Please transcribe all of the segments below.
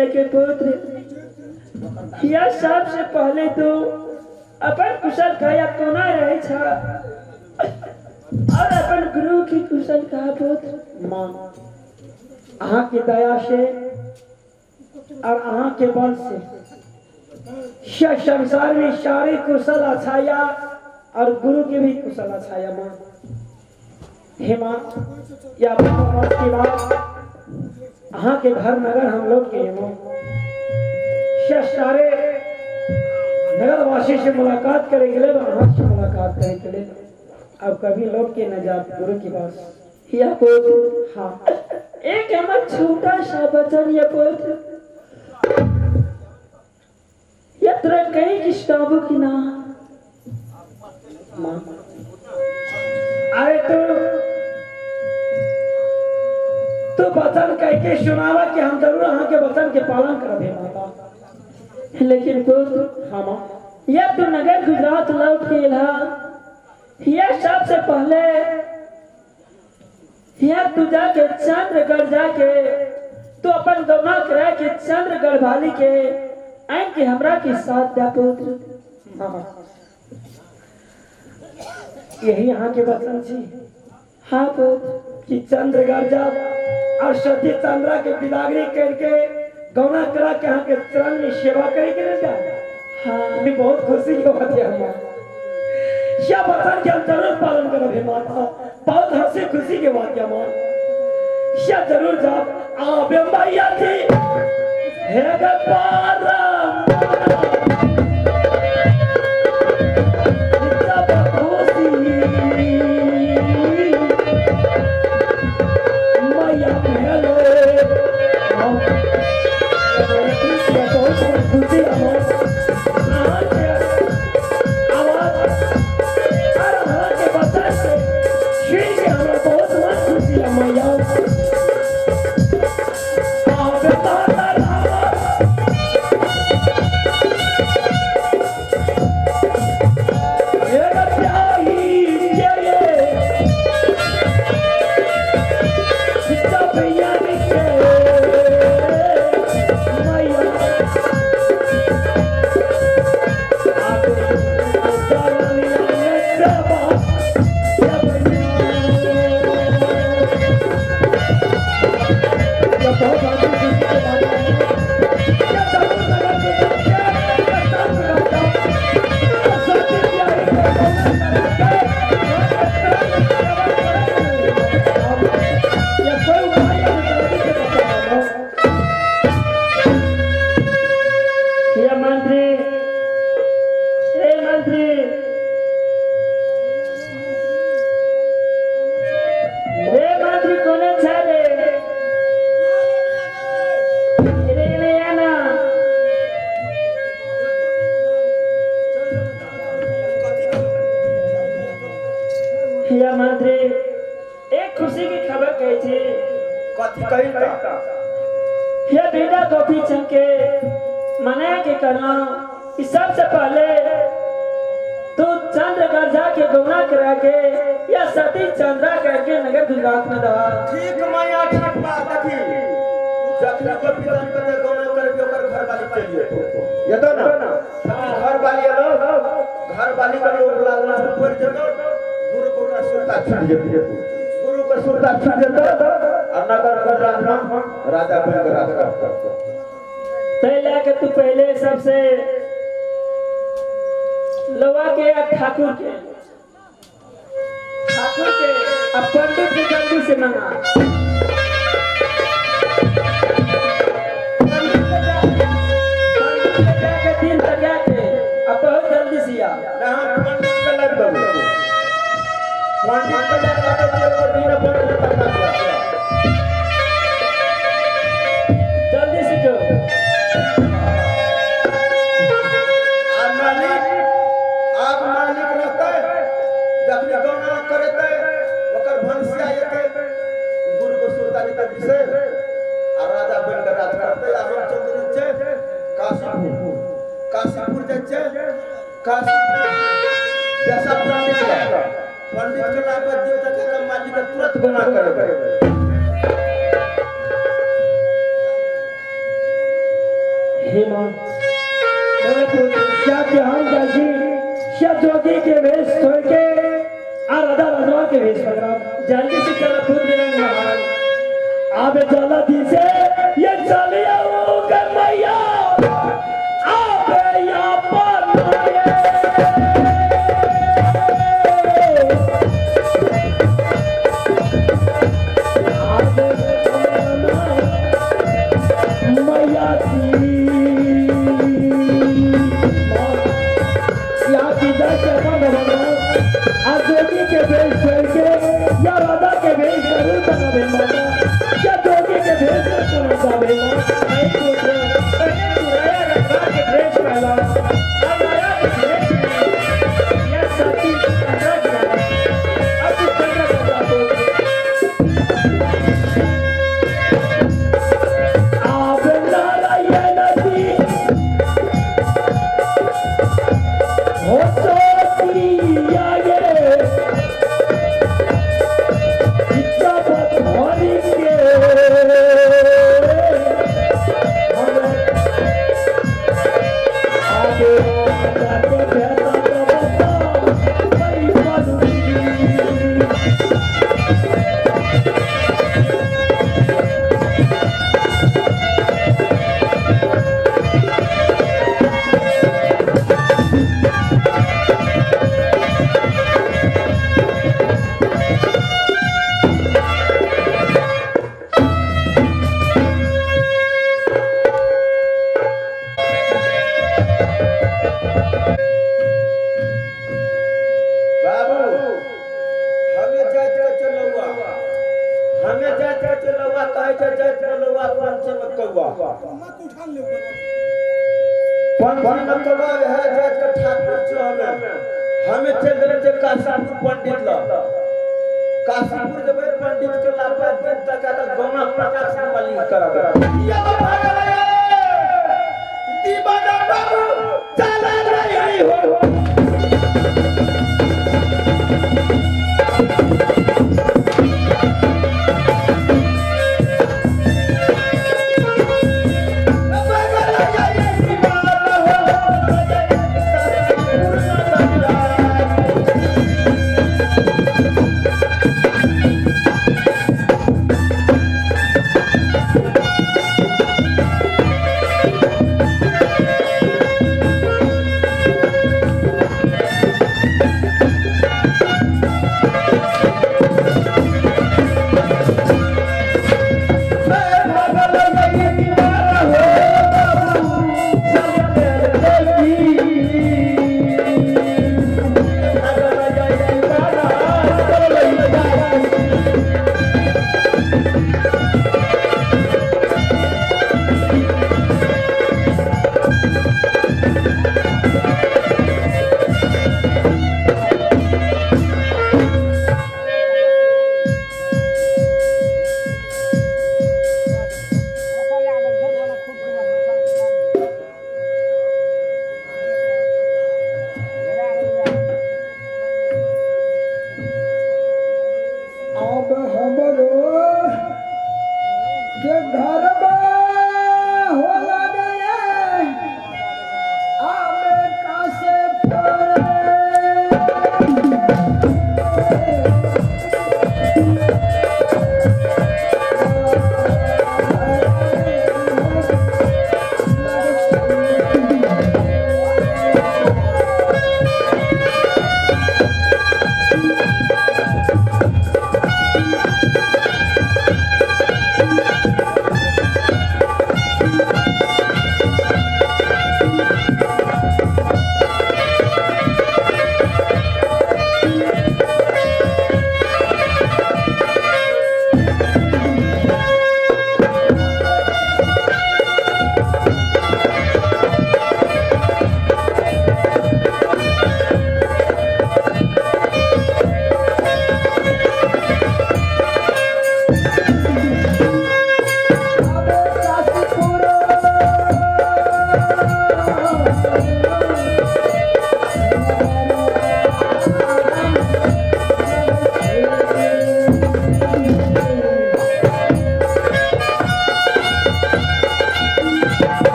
लेके पुत्र या सबसे पहले तो अपन कुशल का कोना रहे छा और अपन गुरु की कुशल का पुत्र। माँ अहाँ के दया से और अहाँ के बल से संसार में सारे कुशल अछाया और गुरु के भी कुशल अछाया। माँ हे माँ या के बाद अहाँ के घर नगर हम लोग के माँ सारे नगरवासी से मुलाकात करे के लिए, अहाँ से मुलाकात करे के लिए अब कभी लौट के न जा गुरु के पास। या पुत्र हाँ एक हमार छोटा सा वचन या पुत्र या तोरा कहीं किस काबू की ना। माँ अरे तू वचन कह के सुनावा कि हम जरूर अहाँ के वचन के पालन करब हे माता। लेकिन पुत्र हाँ माँ या तू नगर गुजरात लौट के अला या सबसे पहले या तू जाके चंद्रगढ़ जाके तू अपन गौना करा के चंद्रगढ़ वाली के आन के हमरा के साथ दे पुत्र। हाँ यही यहाँ के वचन छी। हाँ पुत्र कि चंद्रगढ़ जाब और सती चंद्रा के बिदागरी करके गौना करा के यहाँ के चरण में सेवा करे के नहीं जाए। हाँ ये बहुत खुशी के बात है हमारा। यह वचन के हम जरूर पालन करब हे माता, बहुत हंसी खुशी के बात है माँ। यह जरूर जाब आबे मैया थी हे या मंत्री, एक खुशी की खबर कही थी। कथी कही त? यह बेटा गोपी चंद के मनाया के करना कि सबसे पहले तू चंद्रगढ़ जाके गौना करा के या सती चंद्रा करके नगर गुजरात में दवा। ठीक मैया, ठीक बात। देखी, जखन गोपी चंद के गौना करबी, ओकर घर वाली चलिए ये तो ना घर वाली एलो, घर वाली के लोग लागल पड़ जेतो, गुरु को सुरता छूट जेतो, गुरु के सुरता छूट जेतो और नगर गुजरात में राजा बन के राज करतो। तै लेके तू पहले सबसे लवा के या ठाकुर के, ठाकुर के अब पंडित के जल्दी से मंगा। पंडित के जाके दिन तक के अब बहुत जल्दी से आ। ना, हम पंडित के लग देबो, पंडित के लग देबो, एगो दिन पंडित के लग। जल्दी से जो। आ मालिक, आब मालिक रहते, जखनी गौना करते ओकर भनसिया एते, गुरु को सुरता लेते विषय आ राजा बन के राज करते। आ हम चल देने छै काशीपुर, काशीपुर जाइ छै, काशीपुर जैसा पंडित लग, पंडित के लाभ दिन तक के मालिक के तुरंत गौना करबै। हे माँ, क्या के हम जाजी क्या जोगी के भेष छोड़ के आ राधा राजवा के भेष पकड़ा। जल्दी से चलो पुत्र रंग महान। आबे जल्दी से ये चलिया के मैया आबे या पर आबे मैया की यहाँ की जय के अपन आ जोगी के भेष छोड़ के या राधा के भेष जरूर बनावे माता, या जोगी के भेष बनावे माँ। नहीं पुत्र, पहले तू राया रंगा के भेष पहला अब राया के भेष में यह सती चंद्रा गिरा। अब तू चंद्रा कर जा पुत्र। आप नारायण जी हो सोतिया ये इच्छा पथोरी के हम आगे जाके भेटा तो बता भाई बलुई। बाबू, हमें जात के चलौआ, हमें जात के चलौआ कहै छै, जात के लौआ पंछी में कौआ, पंछी में कौआ है जात के ठाकुर छो। हमें हमें चल देने छै काशीपुर पंडित ल, काशीपुर जबै पंडित के लापा दिन तक आ गौना प्रकाश से मालिक करब। या भागल दीवाना बाबू चला रही हो। आबे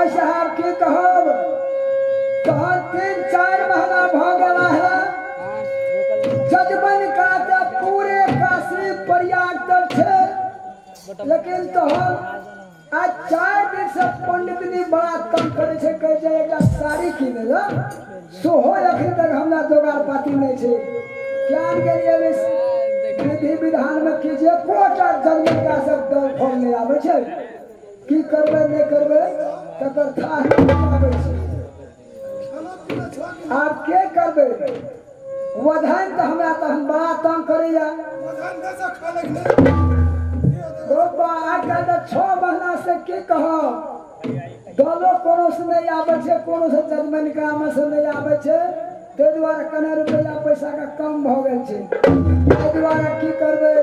भाई साहब की कहब, तहन 3-4 महीना भ गेला है। जजमन का तऽ पूरे काशी प्रयाग तक छै, लेकिन तहन आज 4 दिन से पंडित जी बड़ा तंग करे छै, कहै छै एकटा साड़ी किनै ला, सोहो अखन तक हमरा जोगार पाती नहि छै। ज्ञान के लिए भी विधि विधान में की जे कोटा जजमन का सब दल फल नहि आबै छै, की करबै नहि करबै तकर थाह नहि आबै छै। आब के करबै? वधन तऽ हमरा तहन बड़ा तंग करैया। आजकल तऽ 6 महीना से की कहब, दलो कोनो से नहि आबै छै, कोनो से जजमन काम से नहि आबै छै, ताहि दुआरे कने रुपैआ पैसा के कम भऽ गेल छै। ताहि दुआरे की करबै,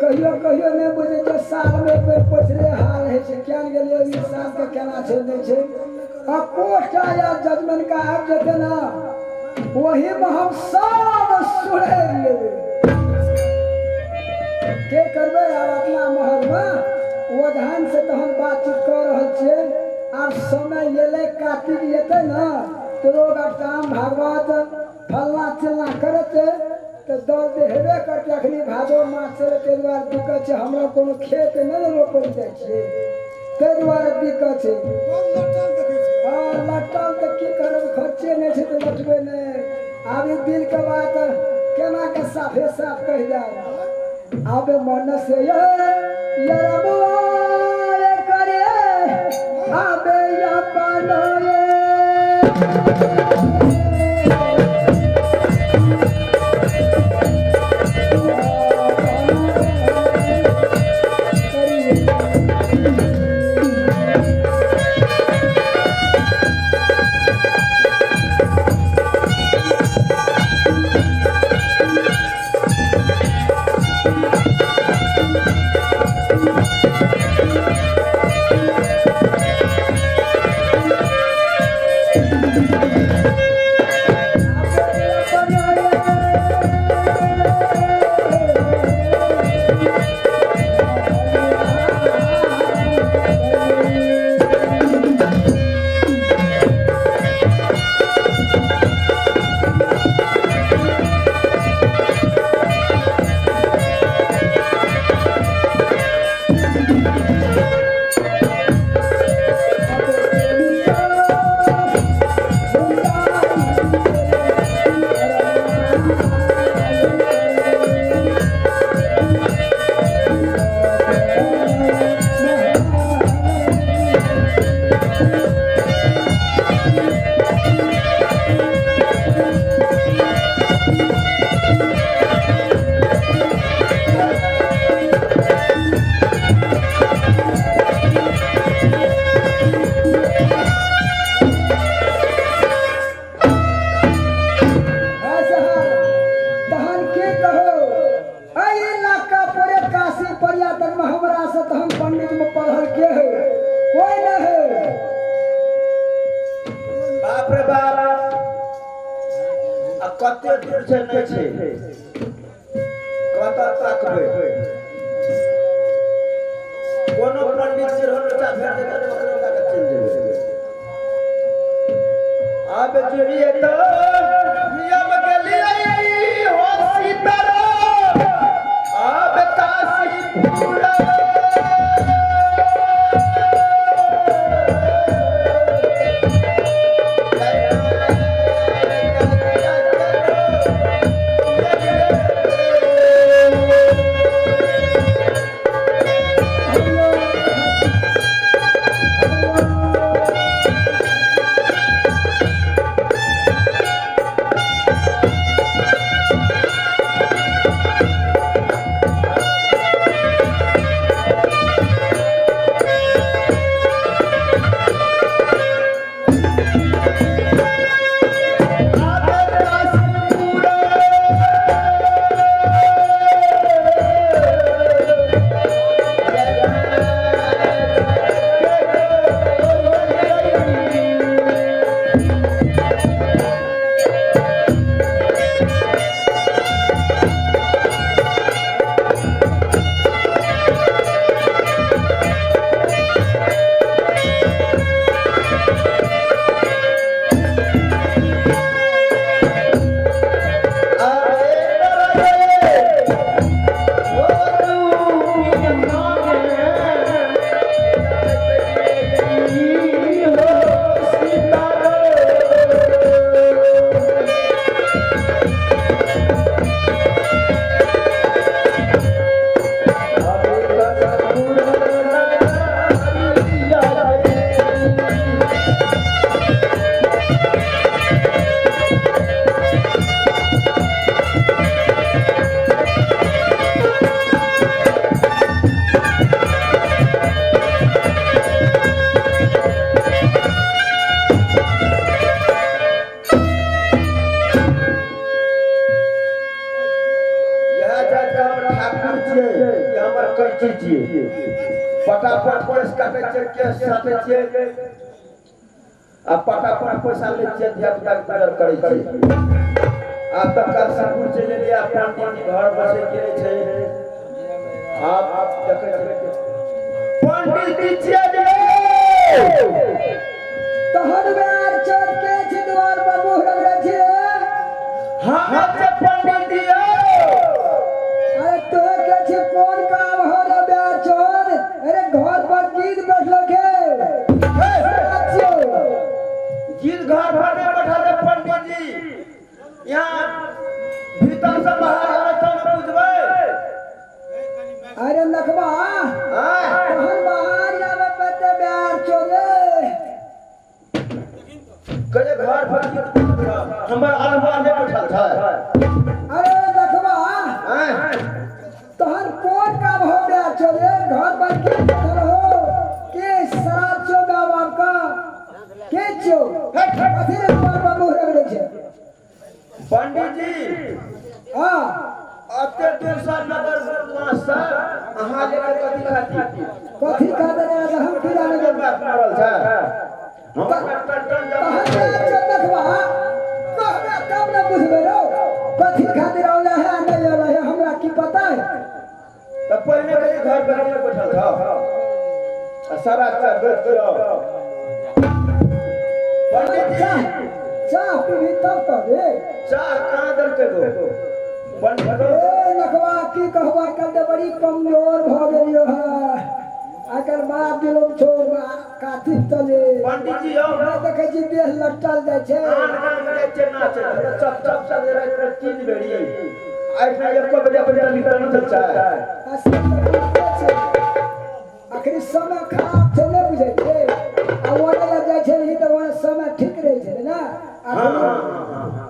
कहियो कहियो नहि बुझै छै, साल मे एक बेर पछले हाल होइ छै। किया गेलियै ई साल के केना छै नहि छै। आ कोटा या जजमन का आबि जेतै ने, वही में हम सब सुधरि लेबै। के करबै आब अपना महल में वधान से तहन बातचीत कऽ रहल छियै। आब समय एलै, कार्तिक एतै ने तऽ लोग अष्टाम भागवत फल्लाँ चिल्लाँ करतै तऽ दल तऽ हेबे करतै। अखनी भादो मास चलै, ताहि दुआरे दिक्कत छै। हमरा कोनो खेत नहि ने रोपल जाइ छियै, ताहि दुआरे दिक्कत छै। हँ लटल तऽ की करब, खर्चे नहि छै तऽ लटबै नहि। आब ई दिल के बात केना के साफे साफ कहि देब। आब मन से ये करे आबे अपन तहन के कहो, एहि इलाका पूरे काशी पर्यटन में हमरा से तहन पंडित में पढ़ल के है, कोई नहीं है। बाप रे बाप, आ कते दूर छै नहि छै, कतऽ ताकबै? कोनो पंडित जी रहल बच्चा भेट जेतै तऽ ओकरे लऽ कऽ चलि जेबै। आब जुड़िए तऽ नियम गेलियै हो सीताराम, आब काशीपुर। फटाफट केस काटै छियै, केस साटै छियै आ फटाफट पैसा लै छियै, धिया पुता के गुजर करै छियै। आब तऽ काशीपुर चलि एलियै, आब पंडित जी घर बसै के रहै छै। आब देखै छियै पंडित जी छियै जे तहन बेर चोर के छी द्वार पर मुँह रगड़ै छी रे? हम छै पंडित जी यौ। अरे तो के छी, कोन काम हो रे बेर चोर? अरे घर पर गीत बैठलो के अच्छो। गीत घर पर नहीं बैठल छै पंडित जी, यहाँ भीतर से बाहर आबै तब ने बुझबै। अरे नखबा आँय? तहन बाहर आवे पते बेर चोरे। कहे घर पर गीत हमर अलवा नहीं बैठल छै। अरे नखबा आँय? तहन कोन काम हो बेर चोरे, घर पर गीत बैठल हो के शराब छो माय बाप का के छो कथी रे द्वार पर मुँह रगड़ै छै? पंडित जी, हाँ, अते दूर से नगर से अहाँ लेके कथी खाती? कथी खाते रे हम की जाने के बाप मरल छै हमर टन टन। तहन बेर चोर नखबा कहबे तब ने बुझबै रौ, कथी खातिर औला है नहीं औला है हमरा की पता है? तऽ पहिने कहियो घर पर नहीं बैठल छौ आ सारा चढ़ छियौ पंडित जी। चाह चाह पीबी तब तो रे। चाह कहाँ देलकै गो पंडित? ए नखवा, की कहबा, कल तऽ बड़ी कमजोर भऽ गेलियो है, आकर बाप दिलो छोड़ काथी तले। पंडित जी यौ, नहि देखै छी देह लटल जाइ छै। आन गाम जाइ छियै नाचै लए, चप चप सब राति मे 3 बेरी, एहिठाम एको बेरी अपन लिखल नहि छै। आ से तऽ बुझिते छै, अखनी समय खराब छै, नहि बुझै छै? आ ओने लग जाइ छै तऽ ओने समय ठीक रहै छै ने।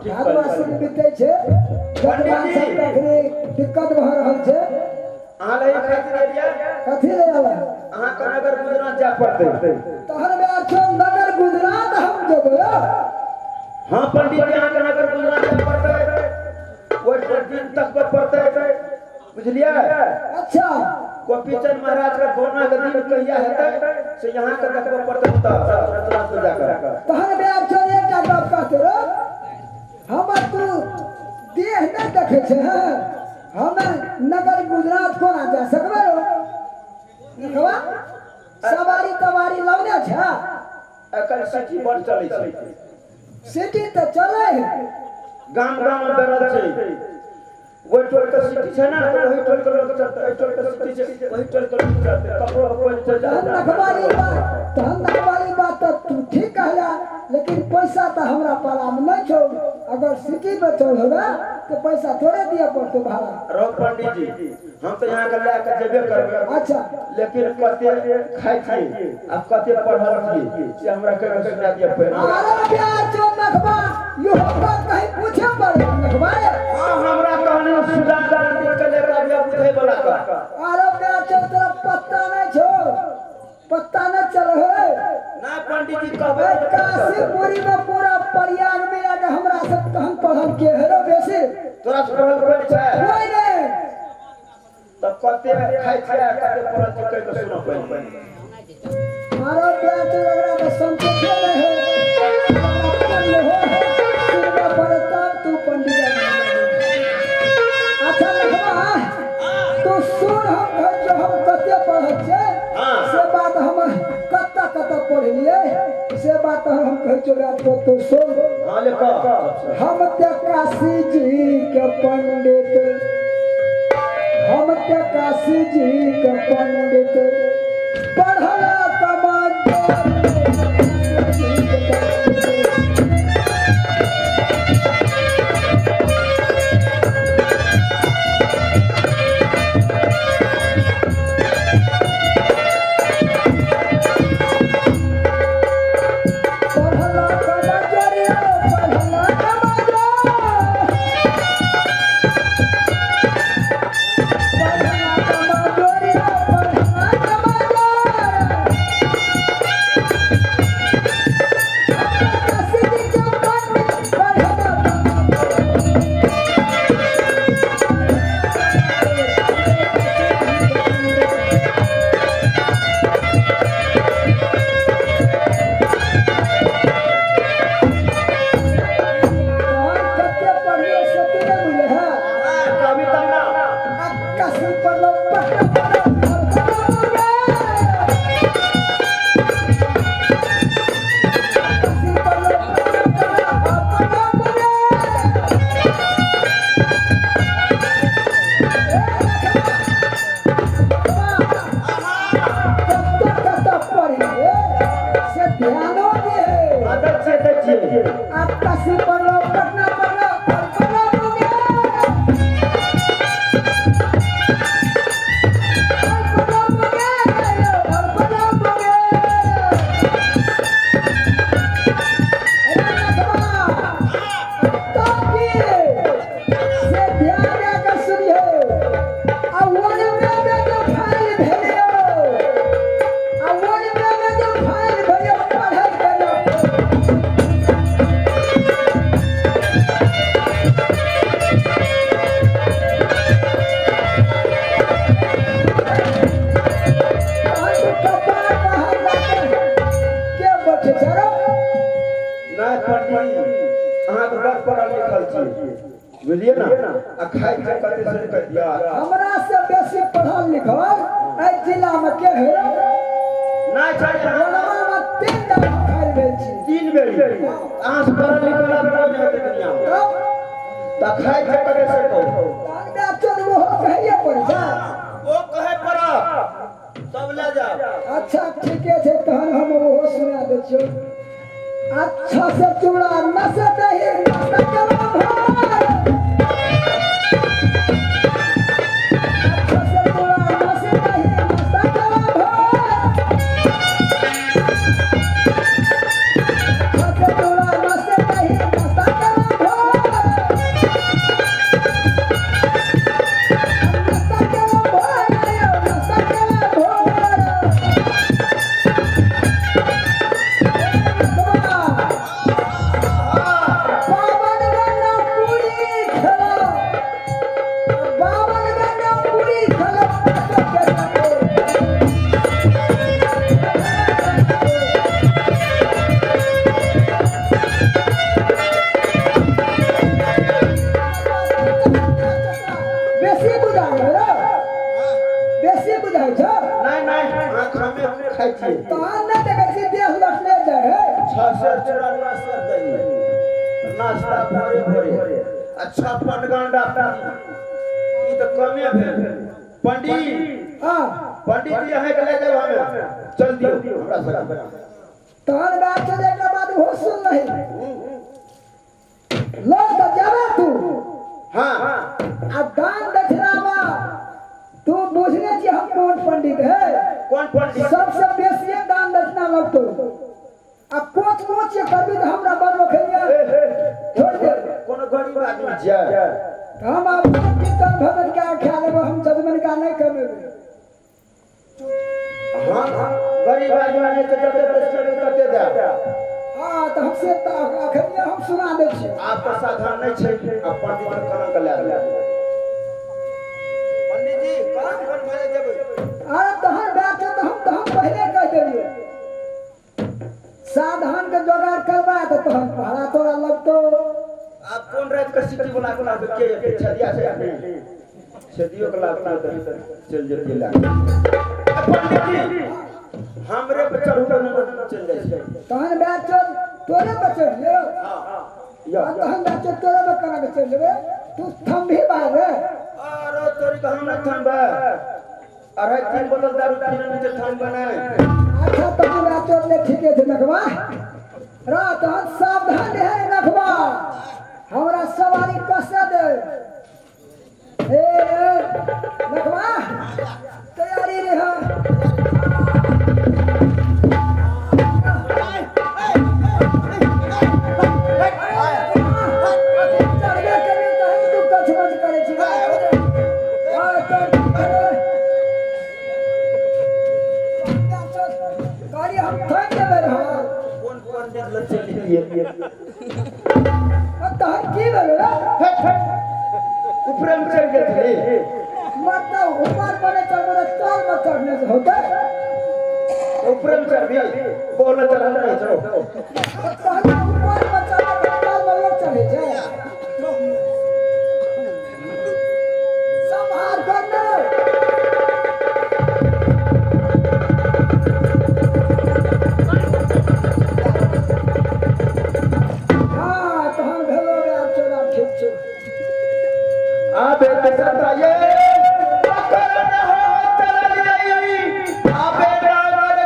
ठीक। भादवा कहलियै। बीतै छै, जतरा सबके अखनी दिक्कत भऽ रहल छै। अहाँ लए खातिर एलियै। कथी ले आला? अहाँके नगर गुजरात जाय पड़तै। तहन बेर छौ नगर गुजरात हम जेबै? हाँ पंडित जी, अहाँके नगर गुजरात जाय पड़तै, ओहि पर दिन तक पर पड़तै, बुझलियै? अच्छा। गोपीचंद महाराज के गौना के दिन कहिया हेतै से यहाँ के देखबऽ पड़तै ओतऽ गुजरात में जाकर। तहन बेर छौ एकटा गप कहते रो, हमर तू देह नहि देखै छै हँ, हम नगर गुजरात कोना जा सकबै रो देखबा? सवारी तवारी लौने छै? एकर सिटी बड़ चलै छै। सिटी तऽ चलै है। गाम गाम में बेरल छै। ओहि टोल के सिटी छै ने तऽ ओहि टोल के लोक चलतै, एहि टोल के सिटी छै ओहि टोल के लोक चलतै, ककरो कोइ चलि तहन नखबारी बात, तहन नखबारी बात तऽ तू ठीक कहला, लेकिन पैसा तऽ हमरा पालामे नहि छौ। अगर सिटी में चढ़बै तऽ पैसा थोड़े दिअ पड़तौ भाड़ा। रहो पंडित जी, हम तऽ यहाँ के लए के जेबे करबै। अच्छा। लेकिन कते खाइ छियै आ कते पढ़ल छियै से हमरा कहि सुना दिअ पहिले। अरे प्यार चो नखबा, यो बात कहीं पूछे पड़े नखबा रे। हाँ, हमरा कहने सुधार पंडित के लेकर अबिया बुझै वाला का। अरे प्यार चो, तोरा पत्ता नहीं छो, पत्ता नहीं चल है। ना पंडित जी, कहबै ए काशीपुरी में पूरा प्रयाग में आके हमरा सब तहन पढ़ल के है रो बेसी। तोरा से पढ़ल कोइ छै? कोई नहीं। तब कते खाइ छियै आ कते पढ़ल छियै कहि के सुना पहिले। मारो प्यार चो, एकरा में संतोषे नहीं है, हो सुनबे पड़े तब तू पंडित। अच्छा लखवा, तू सुन, हम घर जो हम कते पढ़ल छियै से बात, हम कत्ता कत्ता पढ़लियै से बात हम कहै छियौ तो तू सुन। हाँ, ले कह। हम ते काशी जी के पंडित, हम ते काशी जी के पंडित पढ़ला कमांडर जी के पंडित। पढ़ला कमांडर, पढ़ला कमांडर, पढ़ला कमांडर, पढ़ला कमांडर। छियै। आ काशी पड़लो, पटना पड़लो और पड़लो मुंगेर। और पड़लो मुंगेर, और पड़लो मुंगेर। अरे नखवा, तो की से ध्यान दे के सुनियो। आ वनमे में जो फाइल भेलियो, आ वनमे में जो फाइल भेलियो, पढ़ै के न। तहन तू कपार पर हाथ राखै के बैठे छै रो? नहि पंडी, अहाँके बड़ पढ़ल लिखल छी, बुझलियै ने? आ खाइ छै कते से कहि दिअ। हमरा से बेसी पढ़ल लिखल एहि जिला में के है रो? नहि छै। वनमा में 3 दाम फाइल भेल छी। 3 बेर अहाँ से पढ़ल लिखल आब कोइ नहि हेतै दुनियामे। तब तऽ खाइ छै कते से कहू। तहन बे चल, ओहो कहैये पड़ै छै। ओ कहै पड़त तब लए जाओ। अच्छा, ठीके छै, तहन हम ओहो सुना दै छियौ। अच्छा से चूड़ा न से दही न से केला भात। अच्छा से चूड़ा न से दही न से केला भात। अच्छा से चूड़ा न से दही न से केला भात। न से केला भात, न से केला भात। बावन गन्ना पूरी खेलो, बावन गन्ना पूरी खेलो, पाचक के चकोर। बेसी बुझाइ रो, बेसी बुझाइ छौ। नहि नहि, अहाँ खामे खाइ छियै। तहन नहि देखै छी देह लटले जाइ है। 6 सेर चूड़ा, 9 सेर दही, नाश्ता भोरे भोरे, आ 56 गंडा पूरी, ई तऽ कमे भेल पंडी। हाँ। पंडित जी, अहाँके लए जायब हमे, चल दियौ हमरा सङ्गे। तहन बात चले के बाद ओहो सुन लही। लऽ तऽ जाबे तू। हाँ। आ दान दक्षिणामे तू बुझने छी हम कोन पंडित है। कोन पंडित? सबसे बेसिए दान दक्षिणा लगतो। आ कोच कोच जे करबी तऽ हमरा बड़ खेलिया छोड़ दे। कोनो गरीब आदमी छियै? हम आब कीर्तन भजन के खा लेबै, हम जजमन का नहि कमेबै। हम गरीब आदमी नहि तऽ जते दस तते देब। हाँ, तऽ हम से तऽ अखन हम सुना दै छी। आब तऽ साधन नहि छै, आब पंडित के कलंक लए लेब। पंडित जी, कलंक कोन भरे जेबै? अरे तहन बात छै तऽ हम पहिले कहि देलियै, साधन के जोगाड़ करबा तऽ तहन भाड़ा तोरा लगतो। आब कोन राति के सिटी वाला के लागत के एते छदिया छै अपने छदियो के लागत तऽ चलि जेतियै लए। पंडित जी, हमरे पे चढ़ू तऽ चलि जाइ छै। तहन बात चल, तोरे पर चढ़ लियो। या। आ तहन बात चल, तोरे पर केना के चढ़ जेबै? तू थम्भी बाहर रे। अरे तोरी के हम नहि थमबै, 2.5-3 बोतल दारू पीने नहि छै, थमबै नहि। अच्छा, तहन बात चल ले, ठीके छै नखवा रा, तहन सावधान रहे रे नखवा, हमरा सवारी कसे दे। ए ए, नखवा, तैयारी रह। चढ़बे करी तहन तू कछमछ करै छी। हाँ, कहलियै हम थाकि जेबै रहऽ। कोन पंडित लग चलि गेलियै? आ तहन की भेलै रे? ऊपरे मे चलि गेल छली। मतलब ऊपर बने चढ़बै तऽ तल मे चढ़ने से होतै? ऊपरे मे चढ़बी, बोल चढ़ल रहै छौ। तहन ऊपर मे चढ़बै तऽ तल मे लोक चढ़ै छै? सम्हार कर ने। हाँ, तहन भेलो रे, आब चल, आब ठीक छै। आबे सताये पकड़ हो चललियै आबे नगर।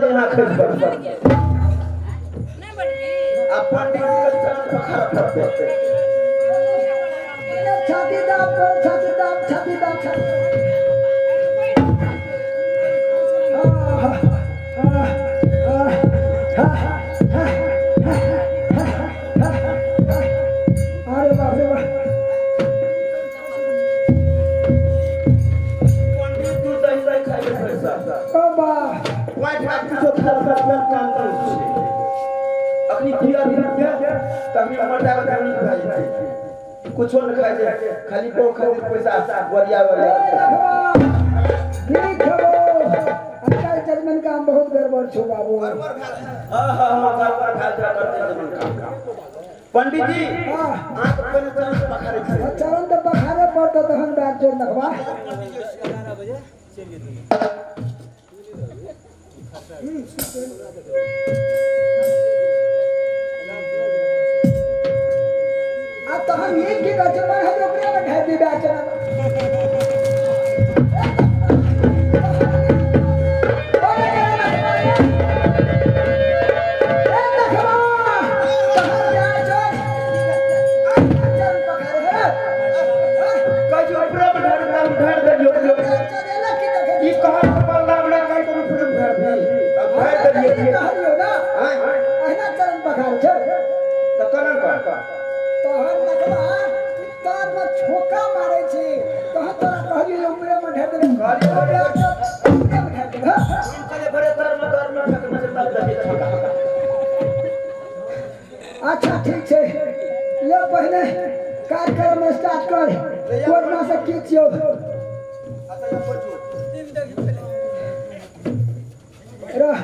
जे यहाँ खसि पड़तै। आ पंडित जी के चरण पखारऽ पड़तै। छाती दाब कर, छाती दाब, छाती दाब, छाती। अरे बाप रे बाप। पंडित तू दही दही खाइ छै पैसा। ओ बाप। वाइट वाइट किछो खाल पर काम करै छै। अखनी पियर पियर तखनी मोटा के तखनी भए जेतै। कुछो नहि खाइ छै, खाली बहु खातिर पैसा बरिया बरिया। ठीक हो, अंकल जजमन काम बहुत गड़बड़ छो बाबू। हाँ हाँ हाँ, गड़बड़ खाइ छै करते जमीन काम। पंडित जी, अहाँके पहिने चरण पखारै छै। चरण तऽ पखारे पड़तौ तहन बैठ जो नखवा। आ तहन ई की कहै छै, मन है ओकरे में ढाइ दी बैठ। कहै छै उपरे मे ढारि दे, हम ढारि देलियौ। ई कहल पर नाम नहि कहै तऽ उपरे मे ढारि दी, तब ढारि देलियै। आँय, तऽ केना कर? तहन नखवा तार में छोका मारै छी, तहन तोरा कहलियौ जे उपरे में ढारि देबै। कहलियौ। उपरे में ढारि देबै। हम कहलियै भरे तर मे तर मे फेकने छै तब देलियै छौका। अच्छा ठीक छै, ले पहिने कार्यक्रम स्टार्ट कर। कोरोना से की छियौ रह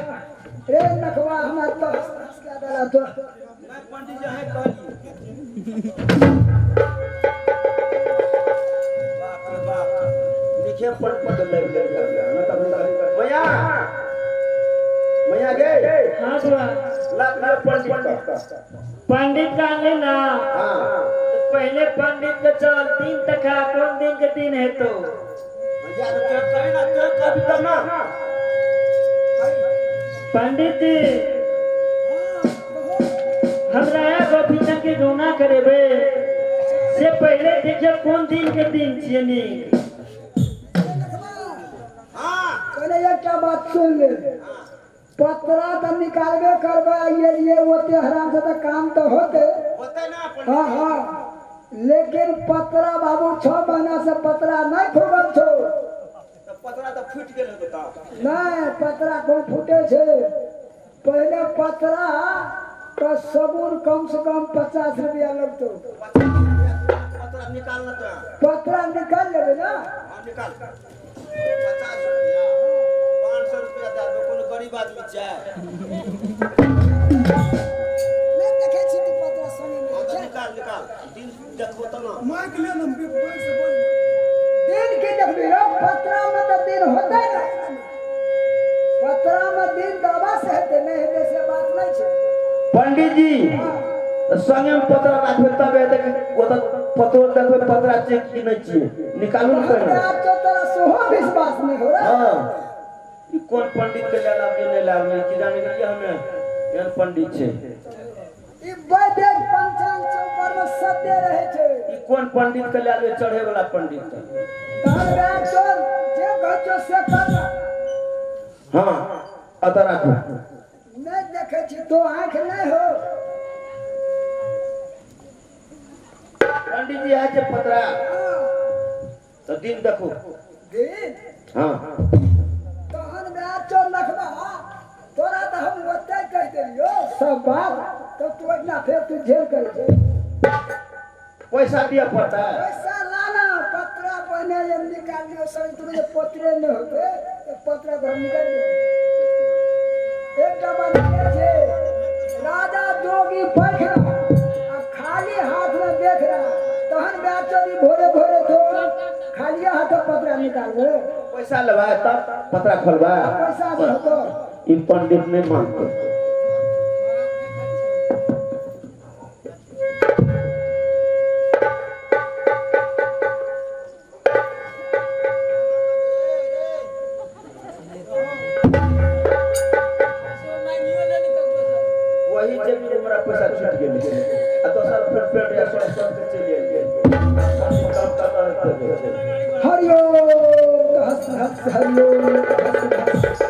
रे नखवा, हमरा तो कए देला तो। नहि पंडित जी, अहें कहलियै। बाप रे बाप, लिखे पढ़ पढ़ लागि गेल। मैया, मैया गे। हाँ बुआ। ला लियो पंडित का। पंडित का आने ना? हाँ। तो पहले पंडित के चल दिन तक है, कौन दिन के दिन है तो? मैया तो तेरे कही ना, तेरे कभी तब ना। पंडित जी, हम राया गोपीचंद के गौना करेबे से पहले देखिए कौन दिन के दिन छियै नीक। हाँ। पहले एकटा बात सुन ले, पतरा तऽ निकालबे करबै, ये लिए ओते हराम से तऽ काम तऽ होते। होते ना पंडित? हाँ हाँ, लेकिन पतरा बाबू 6 महीना से पतरा नहीं फूटल छौ। तऽ पतरा तऽ फूटि गेल होतौ तऽ। नहीं, पतरा कोन फूटे छै? पहले पतरा का सबूर कम से कम 50 रुपया लगतो। पतरा निकालना तो। पतरा निकाल लेबे ना। हाँ, निकाल। 50 रुपया, 500 रुपया दे दो, कोनो गरीब आदमी छै? नहीं देखे छी तू पतरा संगे हाँ में। तऽ निकाल निकाल, दिन देखबो तऽ ना। माइक ले ना, माइक से बोल। दिन की देखबी रो? पतरा में तो दिन होते ना, पतरा में दिन दावा से हेतै, नहीं हेतै से बात नहीं छै। पंडित जी, तऽ संगे में पतरा राखबै तब हेतै कि ओतऽ पतरो देखबै, पतरा छै कि नहि छियै, निकालू ने पहिने। हमरा तो तोरा सेहो विश्वास नहीं हो रहा। हाँ, ई कोन पंडित के लेल आबि नहि लाबि कि जाने गेलियै हमे, एहन पंडित छै। ई वैदिक पंचांग छै, ऊपर में सत्य रहे छै। ई कोन पंडित के लेल चढ़े वाला पंडित के? तहन बैठ चल, जे कहै छौ से कर। हाँ, अतऽ राखू। नहीं देखे छी तो आँख नहीं हो। पंडित जी, है छै पतरा, तऽ दिन देखू। दिन? हाँ। तहन बैठ चल लखबा, तोरा तऽ हम ओते कहि देलियौ सब बात, तब तू ओहिना फेर तू झेल करै छै। पैसा दिअ पड़तै। पैसा लाना, पतरा पहिने जे निकाल लियौ संग, तू जे पत्रे नहि होते तऽ पतरा तऽ हम निकालि देबै। एकटा बात ई छै, राजा जोगी बैठ रहा आ खाली हाथ में देख रहा, तहन बेचरी भोरे भोरे तो खाली हाथ पतरा निकालबे। पैसा लेबै तब पतरा खोलबै। पैसा दो। ई पंडित नहि मानतै। वही जेबी में हमरा पैसा छूट गेलै आ दोसर फेर पेट या सड़ सड़ के चलि एलियै। काम करना रहतै। हरिओम हस हस हरिओम हस हस।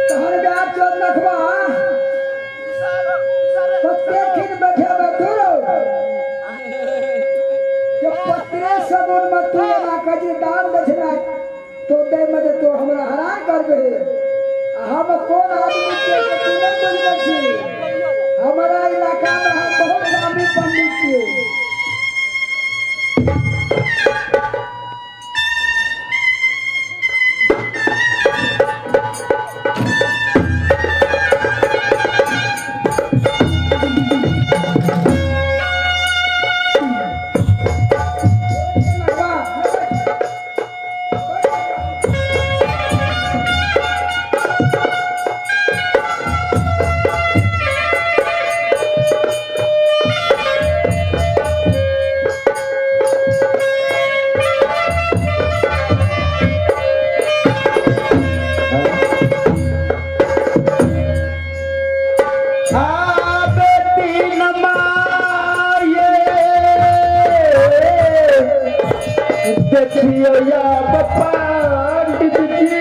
तहन गाछ चोद नखबा कते खिन बैठे बे दूर के पत्रे सबुन में तू एना कहै छै दान दक्षिणा तो दै में जे तो हमरा हरान करबे। आ हम कोन आदमी छियै से तू नहि बुझबै छी। हमरा इलाका में हम बहुत नामी पंडित छियै। नखबा आबे तीन माये देखियो या पंडित जी।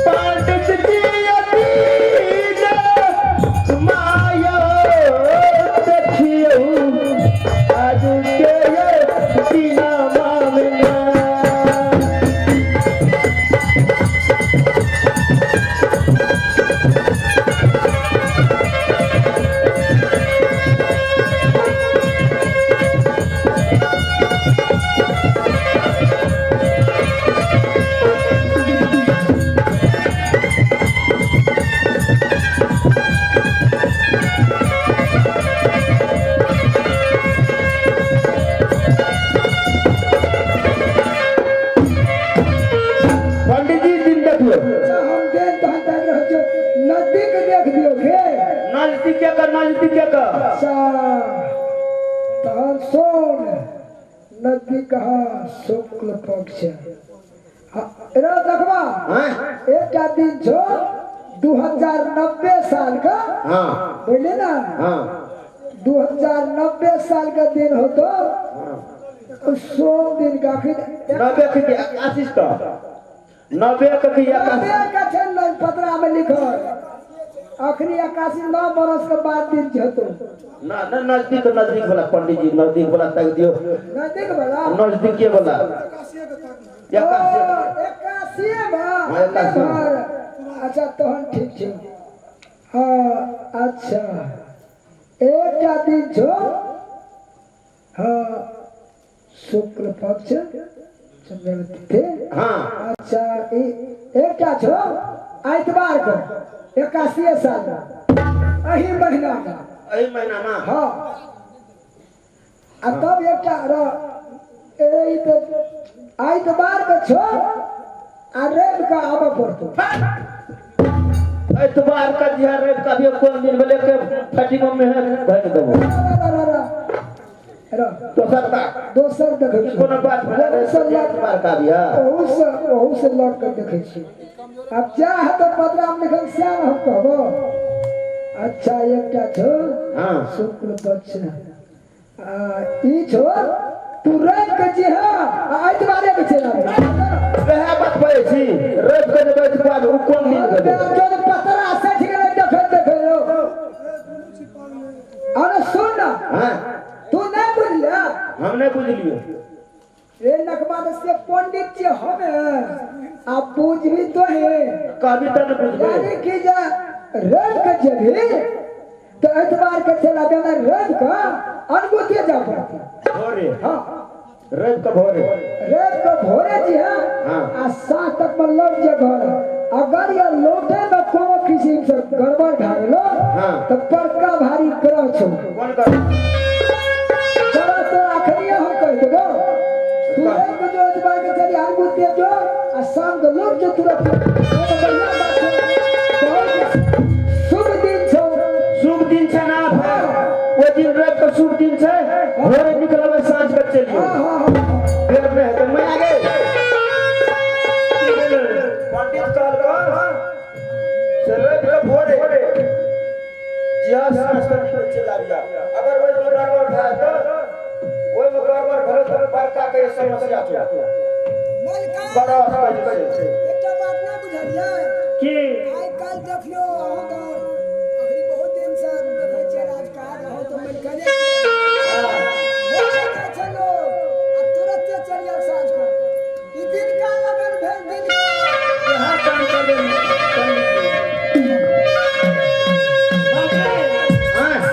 पंडित जी अतीन माया देखियो आज के ये दीना मामला। पंडित जी दिन देखियो। अच्छा हम देन तहन ताकि रहल छियौ नजदीक देख दियौ खे। नजदीक का नजदीक का। अच्छा तहन सोन नजदीक कहाँ शुक्ल पक्ष। हाँ, रे देखबा हैं? एकटा दिन छौ 2090 साल का। हाँ। बुझली ना? हाँ। 2090 साल का दिन हो तो सोम दिन का फिर 90 के आशीष का 90 के 90 का छै न पतरा में लिखल अखनी 81 बरस के बाद दिन छतो। ना ना नजदीक नजदीक वाला पंडित जी नजदीक वाला तक दियो। नजदीक वाला नजदीक वाला। 81 बा। हाँ, 81। अच्छा तहन ठीक छै। हाँ अच्छा एकटा दिन छौ हाँ शुक्ल पक्ष चंद्रवती थे। हाँ। अच्छा एकटा छो आइतवार को 81 साल में एही महीना में। एही महीना में। हाँ आ तब एकटा आइतवार के छो आ रवि का आबऽ पड़तो। एतवार का जिहा रवि का भी कोन दिन भेलै के फटी में है भरि देबो। दोसर का दोसर देखै छी कोनो बात भेलै एतवार का भी है। ओहू से लड़ के देखै छी। अब जा है तो पदराम लिखल सएह हम कहबो। अच्छा एकटा छो हाँ शुक्ल पक्ष ई छो तू रवि के जी हाँ आइतवारे के चलि आबी। वएह बात कहै छी रवि के जेबै एतवार ओ कोन दिन भेलै? पतरा सठि गेलै देखै देखै यौ। अरे सुन ना हाँ तू नहीं बुझलिया। हम नहीं बुझलियो। रे नकबा से पंडित जी हमें आप बुझ भी तो है कभी तो नहीं बुझबे। यानी कि जे रवि के जेबही तो एतवार के चला देना रवि का अनगुते जा पड़ते। भोरे। हाँ रवि के भोरे। रवि के भोरे जी हाँ। हाँ आ सात तक में लौट जे घर अगर ये लौटे में कोनो किसी से गड़बड़ भए गेलो हाँ तो बड़का भारी ग्रह छौ। कोन ग्रह? ग्रह तो अखनिये हम कहि देबो। तू रवि के जो एतवार के चली अनगुते जो आ शाम के लौट जे तुरंत। शुभ दिन छौ। शुभ दिन छै ना भाई ओ दिन रवि के शुभ दिन छै भोरे निकलबै साँझ के चलियो। देर नहि हेतै। मैं आ गेल पंडित कहलको से रवि के भोरे जिहा साँझ के निकल चलि आबिया। अगर ओहिमे गड़बड़ भए तऽ ओहिमे गड़बड़ भेल तऽ बड़का के समस्या छौ। बड़ा छै। एकटा बात नहि बुझलियै की आइ काल्हि देखियौ अहूँ तऽ अखनी बहुत दिन से देखै छियै राजकाज अहूँ तऽ मलिकने छै लोग आ तुरते चलि आयल साँझ कऽ। ई दिनका लगन भेल दिन यहाँ काम करबै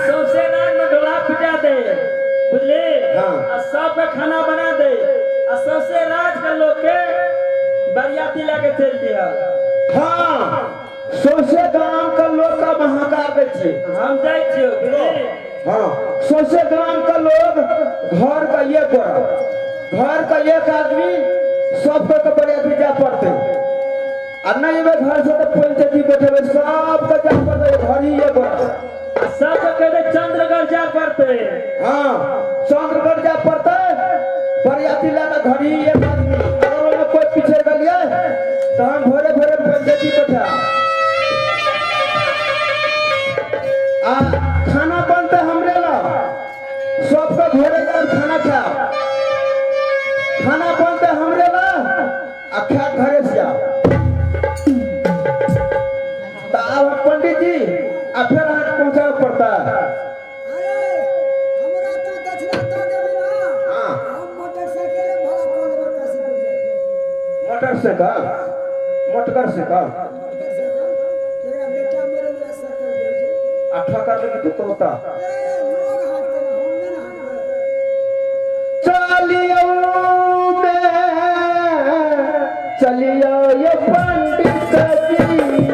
सौसे नान में डोला पिटा दे बुझली। हाँ। आ सबके खाना बना दे आ सौसे राज के लोग के बरियाती लेके चलि दिह। हाँ सौसे गाम के लोग का महाकाव्य छियै। हम जाइ छियौ बुझली। हाँ सौसे गाम के लोग घर का ये पड़त घर का एक आदमी सबके के बरियाती जाय पड़तै आ नहि एबै घर से तऽ पंचायती बैठेबै सबके जाय पड़तै घर ही ये पड़त। सबके कह दे चंद्रगढ़ जाय पड़तै। हाँ चंद्रगढ़ जाय पड़तै बरियाती लए कऽ घर ही एक आदमी। अगर ओहिमे कोइ पीछे गेलियै तऽ हम भोरे भोरे पंचायती बैठा आ खाना बनते हमरे ला सबके भोरे जाब खाना खाओ खाना बनते हमरे ला आ खा घरे से आओ। तो आब पंडित जी आ फिर अहाँके पहुँचाबे पड़ता। अरे हमरा तू दक्षिणा दऽ देबी ना। हाँ। हम मोटरसाइकिल भाड़ा कऽ लेबै काशीपुर जाके। मोटरसाइकिल मोटरसाइकिल मोटरसाइकिल जेकरा बेटा मरे वला साइकिल होइ छै। आ ठकर लेके तू कहता ए लोग हाँकतै ना हम नहि ने हाँकबै। चलियो में चलियो ये पंडित जी पंडित जी।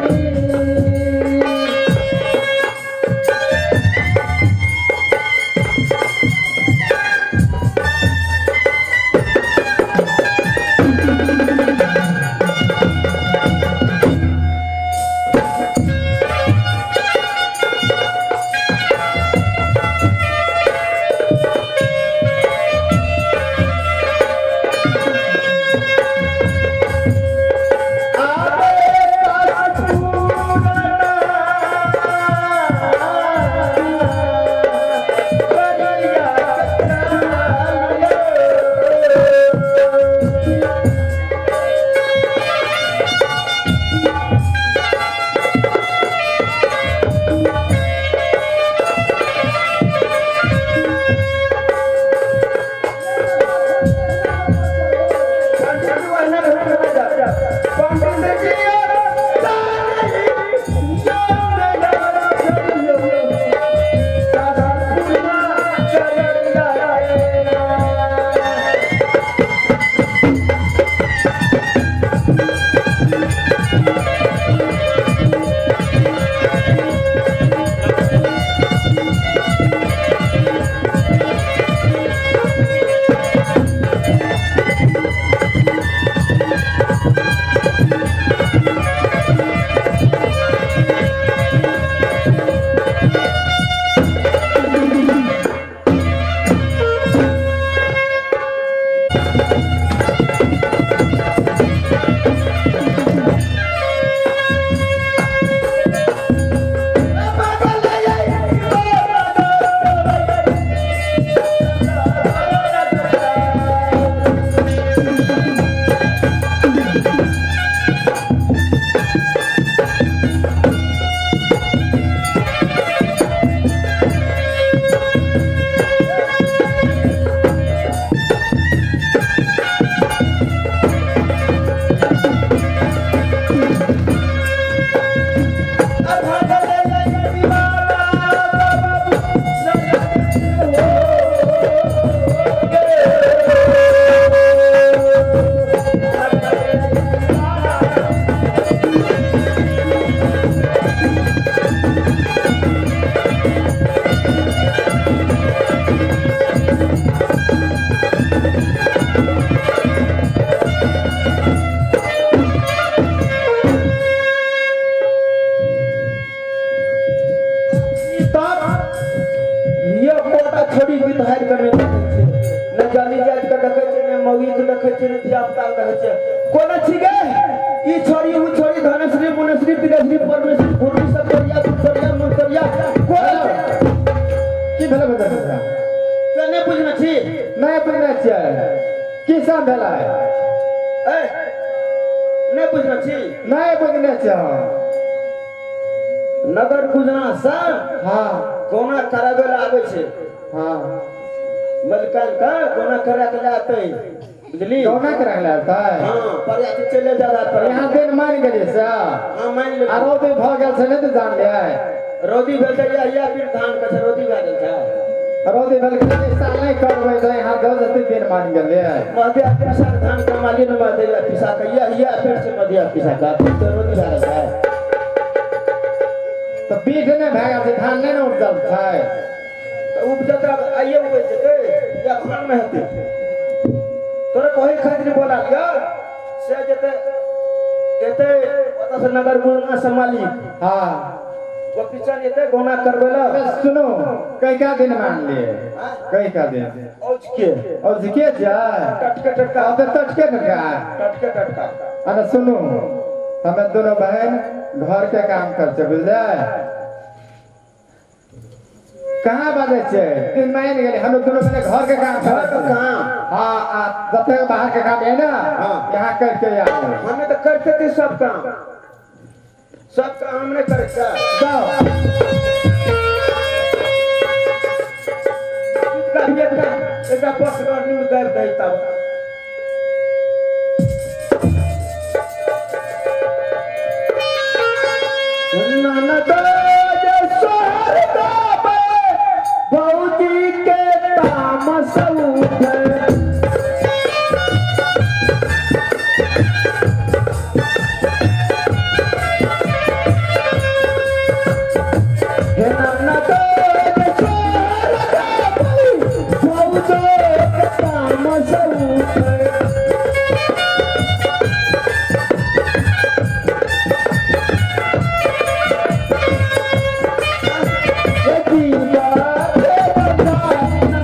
धोती गीत हारि कर नहि देखै छियै, ने जानी जाति के देखै छियै, ने मौगी के देखै छियै, ने धिया पुता के देखै छियै। कोना छी गे ई छोरी ऊ छोरी, धनश्री मुनश्री तिलश्री परमेश्वरी घुर्री सब करिया तुतरिया मुतरिया कोना छी? की भेलै बता चाचा? से नहि बुझने छी? नहि बुझने छियै, की सब भेलै? ए नहि बुझने छी? नहि बुझने छियै हम। नगर गुजना से हाँ कोना कराबै लए आबै छै। हाँ मलिकान के कोना करा के लए अतै, बुझली? गौना करा के लए अतै? हाँ, पर अथी चले जा रहा पर यहाँ दिन मान गेलियै से? हाँ, मान लेलियै। आ रौदी भऽ गेल छै, नहि तऽ जान लियै। रौदी भेल छै, इएह फिर धान के छै, रौदी भए गेल छै। रौदी भेल गेलै, ई साल नहि करबै तऽ यहाँ दऽ जते दिन मान गेलियै। मधिया पिसा के धान कमा लियै ने, मधिया पिसा के इएह फिर से मधिया पिसा के फिर तऽ रौदी भए गेल छै। तऽ पीठ नहि भए गेल छै, धान नहि ने उपजल छै। तऽ उपजतै, आइए उपजि जेतै या अखनमे हेतै? तोरा कहै खातिर बोला लिअ से जेतै एतै ओतऽ से नगर गुना से मालिक। हाँ गोपीचंद एतै गौना करबै लए। अरे सुनू, कई का दिन मान लिए? कई का दिन? औजके। औजके छै? टटके टटका। अब तऽ टटके टटका। टटके टटका। अरे सुनू, हमें दोनों बहन घर के काम कर छै, बुझले? कहाँ बाजै छै? दिन मान गेलै, हम दोनों बहन घर के काम घर के करै छै। काम? हाँ, आ जते बाहर के काम है ना, हाँ। यहाँ करके आए। हमें तो करते थे सब काम, सब काम हमने करे थे। जाओ। का भी एकटा एकटा पक्ष न्यूज गाबि दही तब। ननद जे सोहर गाबै, भौजी के तामस उठे। हे ननद जे सोहर गाबै, भौजी के तामस उठे।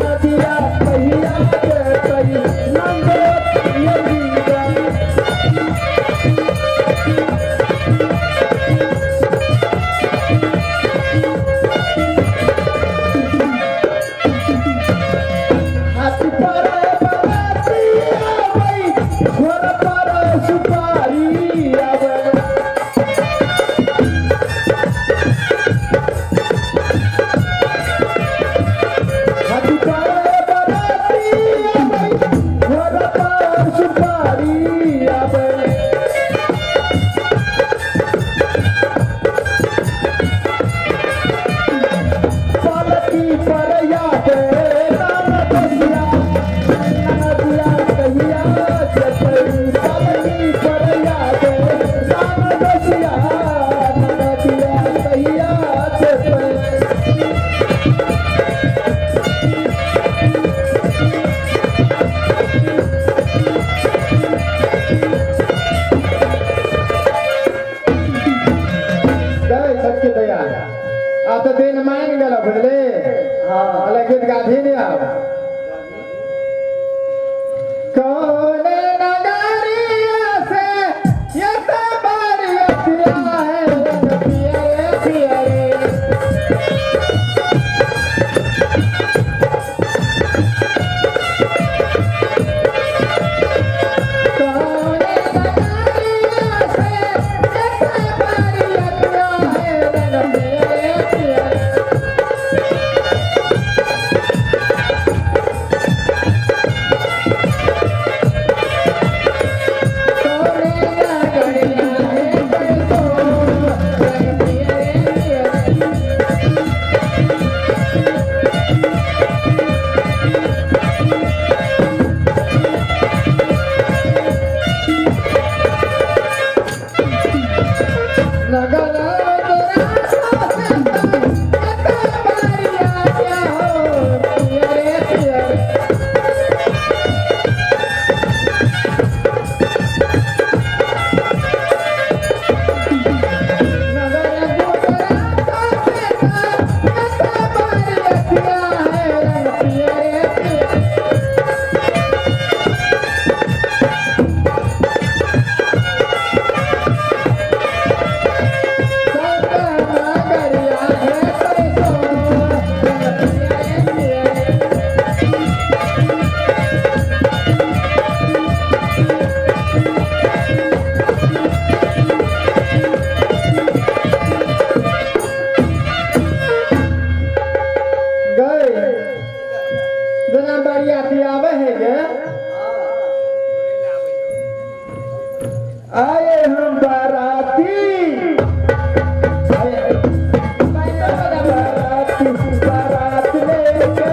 नदिया कहिया के केना बरियाती आवे है गे? आए हम बाराती, आए बाराती, बारात लेके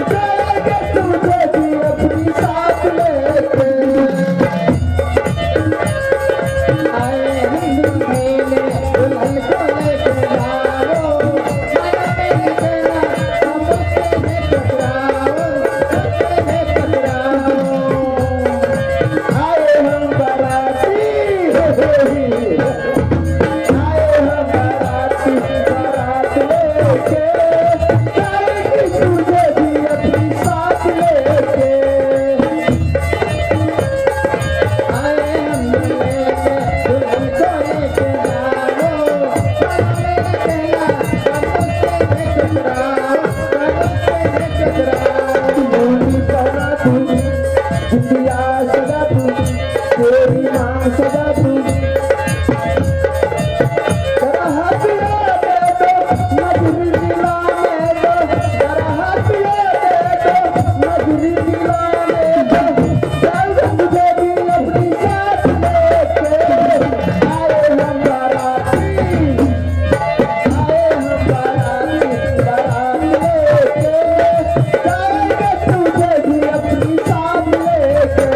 जाएंगे तुझे भी अपनी साथ लेके। आए हम मेले दुल्हन को लेके जाओ, माया मेरी तेरा हम मुझसे में टकराओ, मुझसे में टकराओ। आए हम बाराती, आए हम बाराती, बारात लेके जाएंगे तुझे भी अपनी साथ लेके। आए हम मेले दुल्हन को लेके जाओ, माया मेरा तेरा हम मुझसे में टकराओ, हम मुझसे में टकराओ। मोनी पहना दूंगी, बिंदिया सजा दूंगी, तेरी माँ सजा दूंगी। जरा हाथ ये दे दो, नजरी मिलाने दो, जरा हाथ ये दे दो, नजरी मिलाने दो। जाएंगे तुझे भी अपनी साथ लेके। आए हम बाराती, आए हम बाराती, बारात लेके जाएंगे तुझे भी अपनी साथ लेके।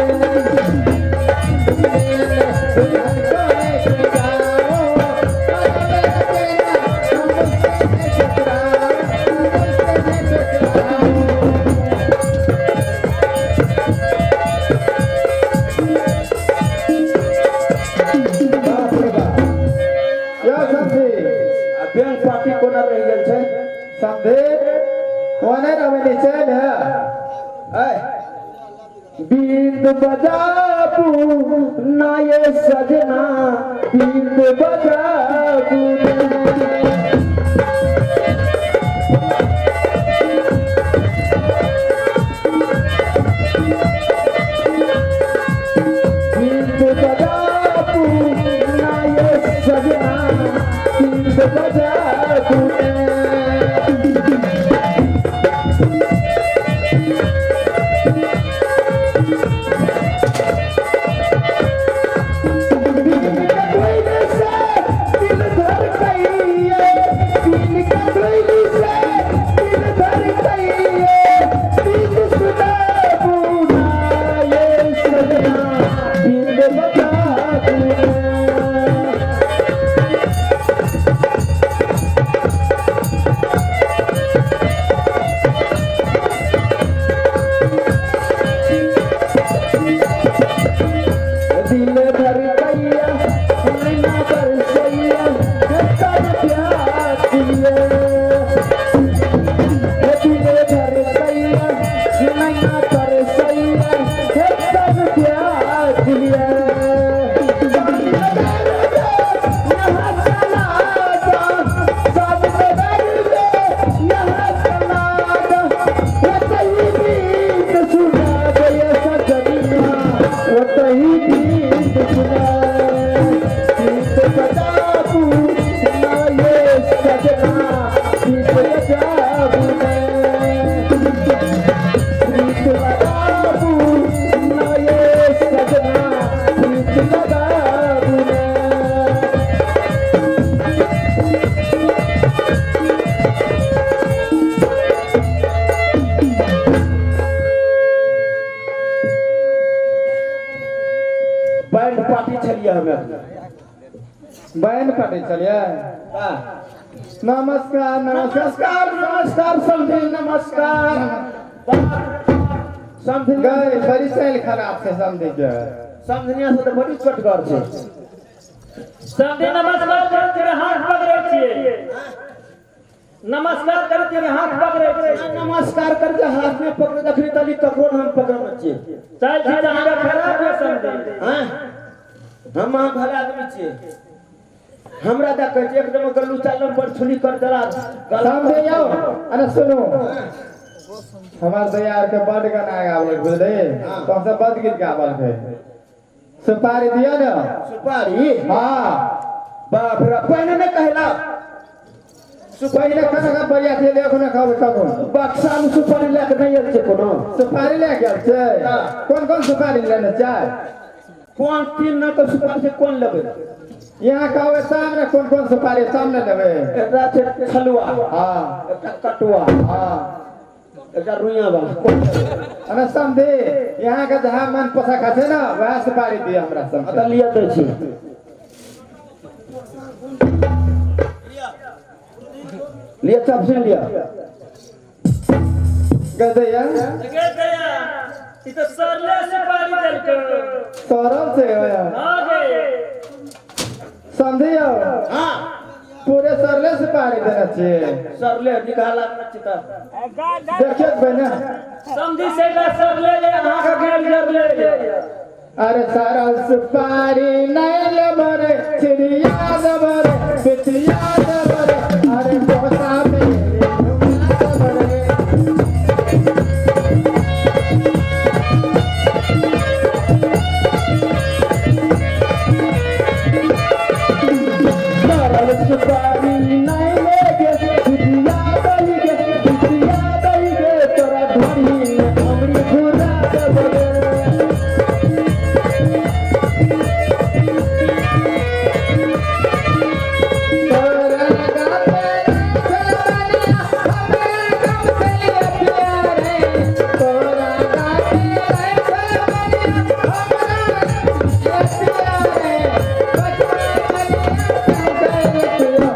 दुल्हन को लेके जाओ, माया मेरा तेरा हम मुझसे में टकराओ, हम मुझसे में टकराओ। बाप रे बाप। यो समधी। आ बैंड पार्टी कोना रहि गेल छै? समधी कोने रहे नीचे ने। ऐ बींद बजाबू ना ये सजना, बींद बजाबू ने। बींद बजाबू ना ये सजना, बींद बजाबू ने। बीन के धुइन से दिल धड़कइए, बीन के धुइन से दिल धड़कइए, बीन सुनाबू ना ये सजना, बीन बजाबू ने। दिल धड़कइया, नैना बरसइया, कर प्यार दिए। दिल धड़कइया, नैना बरसइया, कर प्यार दिए। यहाँ चला जा, सब दे, यहाँ चला जा, वतही गीत सुना दे सजनिया, वतही गीत सुना। गीत बजाबू ना ये सजना, गीत बजाबू ने। गीत लगाबू ना ये सजना, गीत लगाबू ने। बैंड पार्टी छलिए हमे। बैंड पार्टी चलिए। वाह। नमस्कार नमस्कार। नमस्कार नमस्कार समधी, नमस्कार समधी। गए बड़ी चाल खराब से समझी के। समझनिया से तऽ बड़ी चोटगर छै। समधी, नमस्कार करते हाथ पकड़ै छियै, नमस्कार करते हाथ पकड़ै छियै। नमस्कार करके हाथ में पकड़े दखनी तली ककरो हम पकड़ने छियै। चाल छी तऽ अहाँके खराब यऽ समधी। हाँ, हम अहाँ भला आदमी छियै, हमरा दऽ कहै छियै एकदम गल्लू चालम पर छुली कर जरा गला। समझे आओ, अरे सुनो, हमार दयार के बड गाना गावल बुझले, तो हमसे बड गीत गावल है, सुपारी दिया ना। सुपारी? हाँ। बाप रे, पहिने नहि कहला। पहिले खाना खा बरियाती एलै एखनो खाबै कबो बक्सा में सुपारी लए के नहि आयल छै कोनो सुपारी लए गेल छै कोन कोन सुपारी लेने छै कोन तीन न तऽ सुपारी छै कोन लेबै यहाँ कहबै तब ने कोन कोन सुपारी तब ने लेबै एकटा छै छलुआ हँ एकटा कटुआ हँ एकटा रुइया वाला कोन लेबै अरे समझे यहाँ के जहाँ मन पोसा खा छै ने वएह सुपारी दिअ हमरा सब अतऽ लिअ दै छी लिअ सब सुनि लिअ गदैया गे दया ई तऽ सरले सुपारी देलकै सरल छै होया हाँ गे समझियो हाँ पूरे सरले सुपारी देने छियै सरले निकाला चिता देखियौ बहिना समझी से का सरले ले अहाँ के गेल जरले ले अरे सरल सुपारी नहीं लेबो रे चिड़िया देबो रे बिटिया देबो रे अरे कोसा मेरे घुमा देबो रे सरल सुपारी नहीं लेगे चिड़िया दही गे बिटिया दही गे तोरा ढोरी में अमरी घुरा देबो रे तोरा गाते चलबनिया हमरा गम से प्यारे तोरा गाते चलबनिया हमरा गम से प्यारे बचवा बनिया कर पियो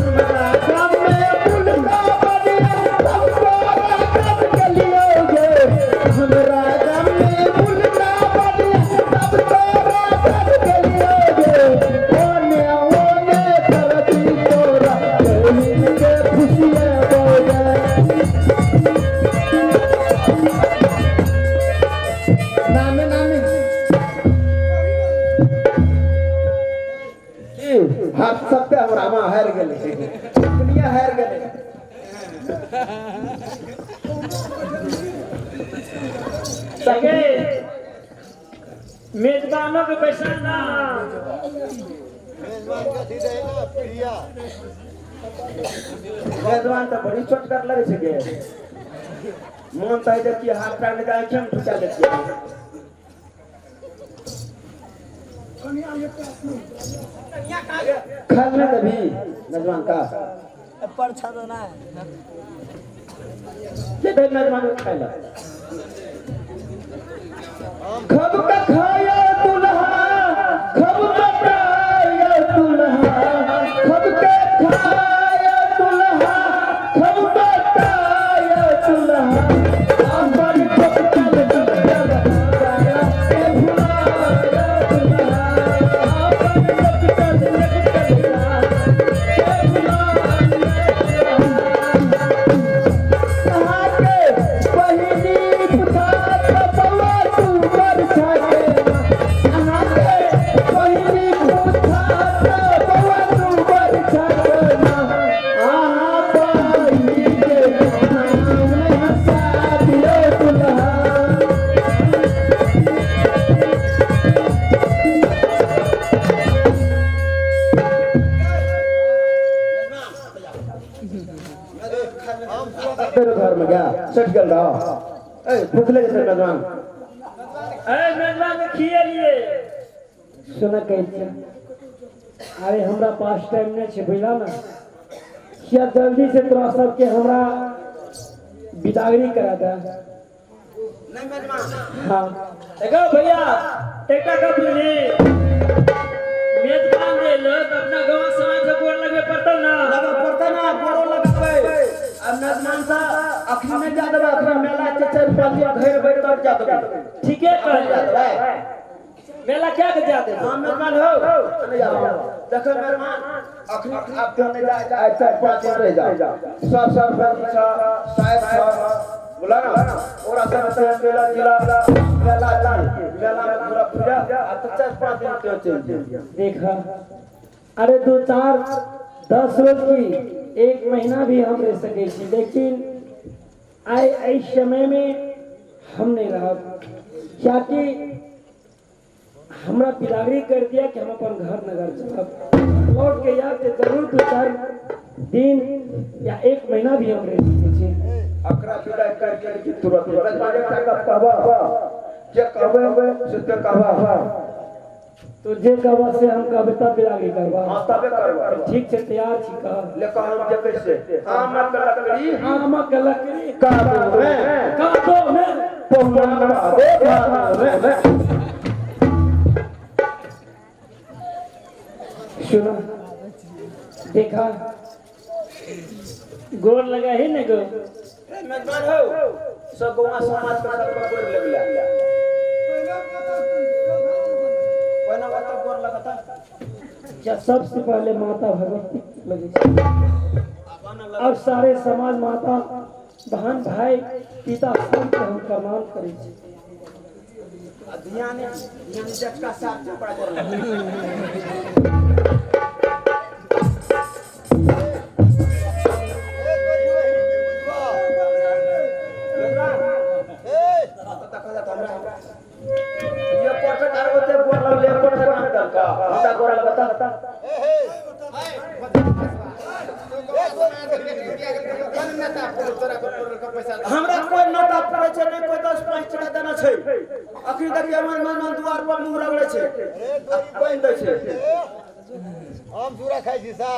हमरा गम में मुल्का बनिया सब तोरा कब के लियोगे हमरा गम में मुल्का बनिया सब तोरा कब के लियोगे ओने ओने करती तोरा बहिन के खुशियाँ बोगे नामे नामे की हाथ सब पे हमरा माँ हारि गेलै दुनिया हारि गेलै सगे मेजबानों के पैसा ना मेजबान तऽ बड़ी चोटगर लगै छै गे मन तऽ होइ छै कि हाथ पैर निकालि के हम ढुका दै छियै खाल नहीं देबी मेजबान का के दे मेजबान के खाइ ला खब का खाया दुल्हा खब का खाया दुल्हा खब का खाया दुल्हा खब का खाया दुल्हा अपन ठोकल दुल्हा के भुलाया दुल्हा अपन ठोकल दुल्हा के भुलाया अहाँके बहिनी पुछा बौआ तू बरछा के अहाँके बहिनी पुछा बौआ तू बरछा के अहाँ बहिनी के नाम नहीं हंसा दियो दुल्हा तेरे घर में गया सट गेल रहो ए भूख लगे छै मेजबान ए मेजबान के खिए लिए सुन कहै छै अरे हमरा पास टाइम नहीं छै बुझला ना किया जल्दी से तोरा सबके हमरा बिदागरी करा दे हाँ देखो भैया एकटा गप बुझली मेजबान जे लोग अपना गांव समाज के गोर लगबे पड़तौ ना लगऽ पड़तै ना गोरो लगबै आ मेजबान साहब अखनी नहि जा देबै अखनी मेला छै चारि पाँच दिन धरि बैठ तब जा देबै ठीके जा कहलियै देबै मेला क्या के जा देबै हाँ मेजबान हो नहीं जाओ देखो मेहमान अखनी आप क्यों नहीं जाए आइ चारि पाँच दिन रह जाओ सब सरपंच साहब साहब बोला ना ओकरा सब से मेला जिला मेला छी मेला में पूरा पूजा आ तो चारि पाँच दिन क्यों चलि जाओ देखा अरे दो चार 10 रोज की एक महीना भी हम रह सके छी लेकिन आइ एहि समय में हम नहीं रहब कियाकि हमरा बिदागरी कर दिया कि हम अपन घर नगर चलब। लौट के याद ते जरूर 2-4 दिन या 1 महीना भी हम रह सकै छी। अकरा विदाई करके कि तुरंत मेजबान एकटा गप कहबा, जे कहबै से ते कहबा। तो जे कहबा से हम कहबै तब बिदागरी करबा। हाँ तबे करबा। ठीक छै, तैयार छी कह। ले कहब जे कैसे आमक लकड़ी, आमक लकड़ी कादो में, कादो में पहुना कादो में। सुनो देखा गोर लगा ही ने गो। मेजबान हो सब गौवा समाज के सबके गोर लगला। पहला बात तो गोर लगता। क्या सबसे पहले माता भगवती लगे और सारे समाज माता बहन भाई पिता सबके हम प्रणाम करै छी। ध्यान ध्यान जटका साफ चपड़ा गोर लगा। ये कोट तार होते गोर लगले, कोट नाम दलका हमरा गोर लगता। हमरा कोई नोटा पड़े छै नहीं, कोई 10-5 टका देना छै। अखनी तक हमर मेहमान द्वार पर मुंह रगड़े छै, पानि दै छै। हम चूड़ा खाइ छी सर।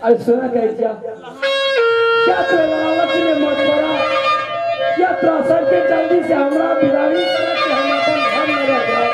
अरे सुना कहै छिया क्या तो लालच में मत पड़ा, क्या तोरा सबके जल्दी से हमरा बिदागरी करत कि हम अपन घर नगर जाए।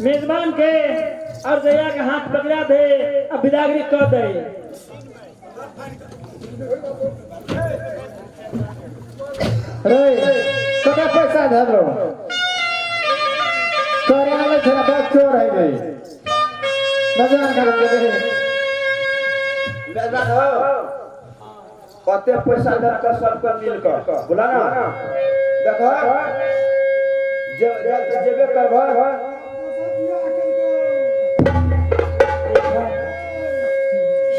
मेजबान के और जया के हाथ पकड़ा दे अब बिदागरी कर दे। रे कता पैसा धर रो चोर आवे छरा बात चोर है गई मेजबान का लगे दे। मेजबान हो कते पैसा धर कर सबके मिल कर बोला ना। देखो जे जेबे करबा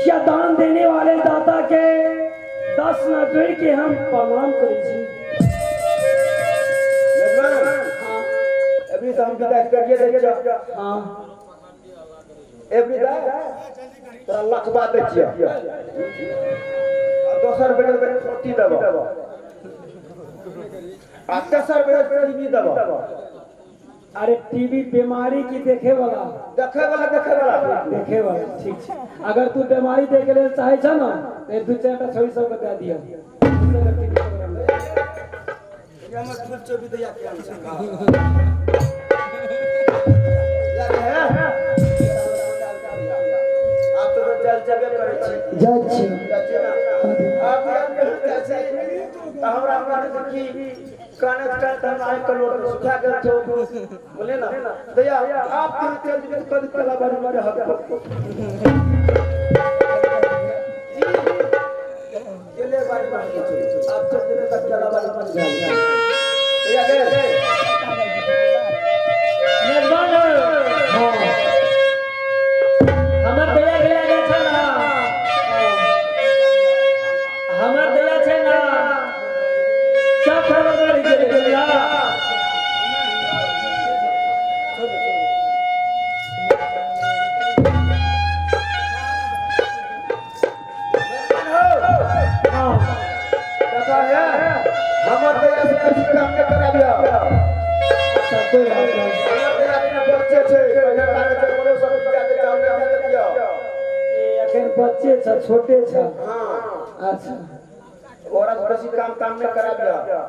या दान देने वाले दाता के 10 न जोड़ के हम प्रणाम करै छी। अभी तो हम विदाई करिए दै छियै। हां एवरी दा तोरा लखबा दै छियै आ दोसर बेर रोटी देबो आ तेसर बेर टीवी देबो। अरे टीवी बीमारी की देखे वाला, देखे वाला, देखे वाला, देखे वाला ठीक है। अगर तू बीमारी देखे ले चाहे छ ना तो 2-4 टा छोरी सब बता दिया। हमर फूल चोबी दैया के आन छै याद है। छी जाइ छी जाइ छी ना आप जाइ छी त हमरा कहने की कानत कानत हम आइ कलोर सुखा गेल छौ बोले ना दैया आप के चल जेबे कद कला बारी मारे हक केले बारी मारे आप चल जेबे कद कला बारी मारे दैया गे मेजबान हां हमर दैया गेले आगे छै ना हमर दैया छै ना सब खबर बढ़ि गेलै दैया हां देखा है हमर दैया से किछु काम नहि कराबियौ सब कोई बात नहीं हमर दैया अपना बच्चे छै कहिया काने छै कोनो सब पूजा के चावल नहि दियौ ए अखन बच्चे छ छोटे छ हां अच्छा ओकरा से बेसी काम ताम नहि कराबियौ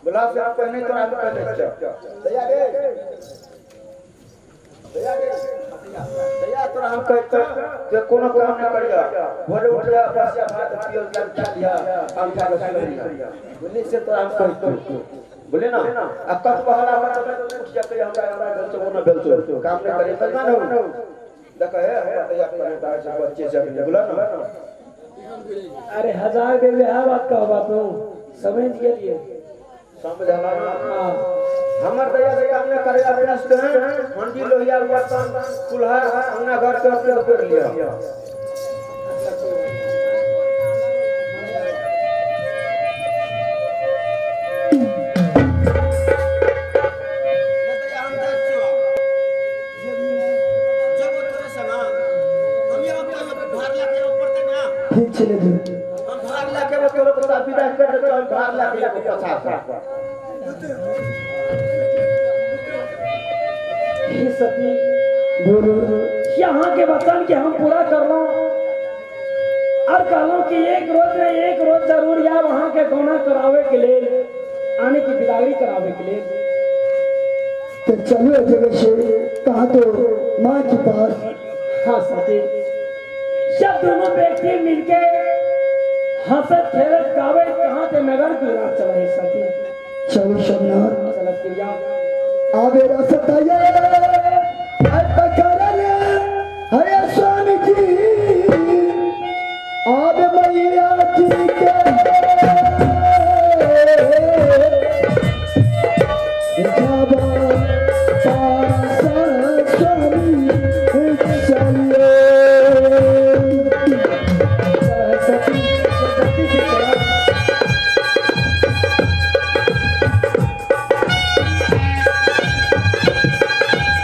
बोला से पहिने तोरा हम कहि दै छियौ दैया गे दैया गे दैया तोरा हम कहै छियौ जे कोनो काम नहि करियौ भोरे उठिया बसिया भात पियल जान खा लिया हम खा के सुति रहिया बुझली से तोरा हम कहै छियौ बोले ना आ कतबो हल्ला करतौ उठ जा कहिया हमरा हमरा भेल छौ ओ नहि भेल छौ काम नहि करियौ सजना हो देख हे हमरा दैया कहने तार से बच्चे छै अखनी बोला ना अरे हजार बेर वएह बात कहबा तू समझ गेलिए समझला ना हां हमर दैया से काम नहि करे अपना से हंडी लोहिया बर्तन कुल्हड़ अंगना घर के उपयोग कर लिया ठीक छै ले हम भार लए के तोरो के साथ विदा कर देतो हम भार लए के पछा से हे सती बोलो यहाँ के वचन के हम पूरा करलो और कहलो कि एक रोज न एक रोज जरूर या वहाँ के गौना करावे के लेल आने की बिदागरी करावे के लेल तो चलो जगह से कहा तो माँ के पास। हाँ सती, जब दोनों व्यक्ति मिलके हंसत खेलत गावे कहाँ के नगर गुजरात चला है सती। चलो शमनाथ चलो प्रिया। आवे रसतये हरे स्वामी जी आवे मैया जी के सती सती से चला।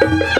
Thank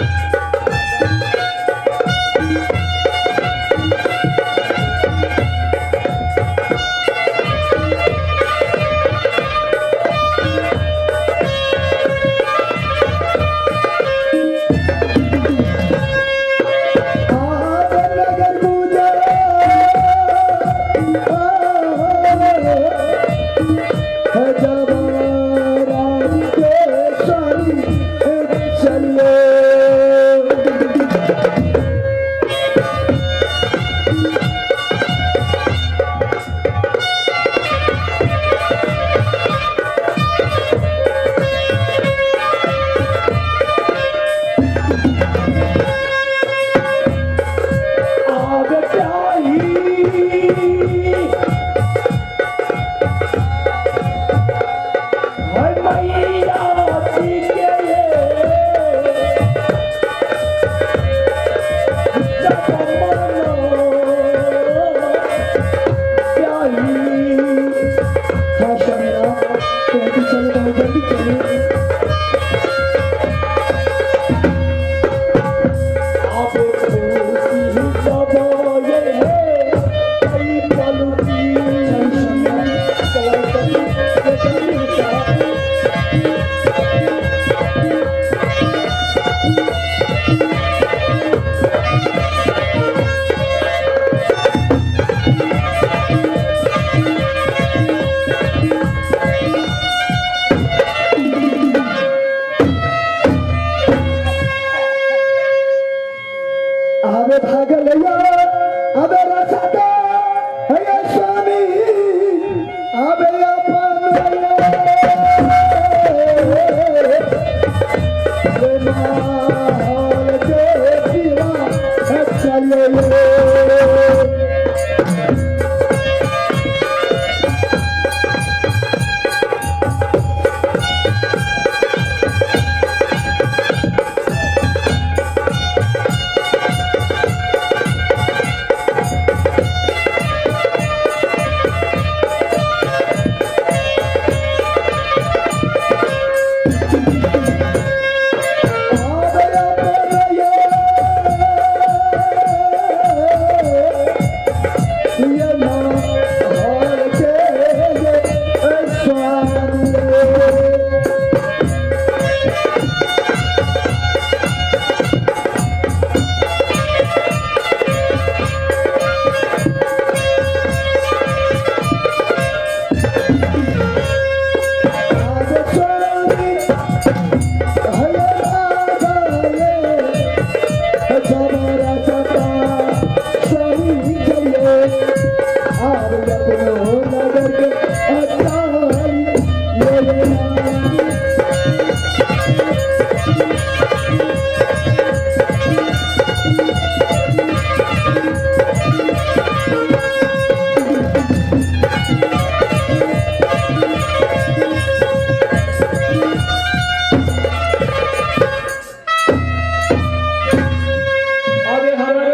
अबे हमरो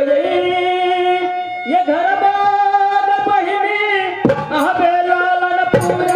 ये घर बार बहिनी अबे लालन पूरा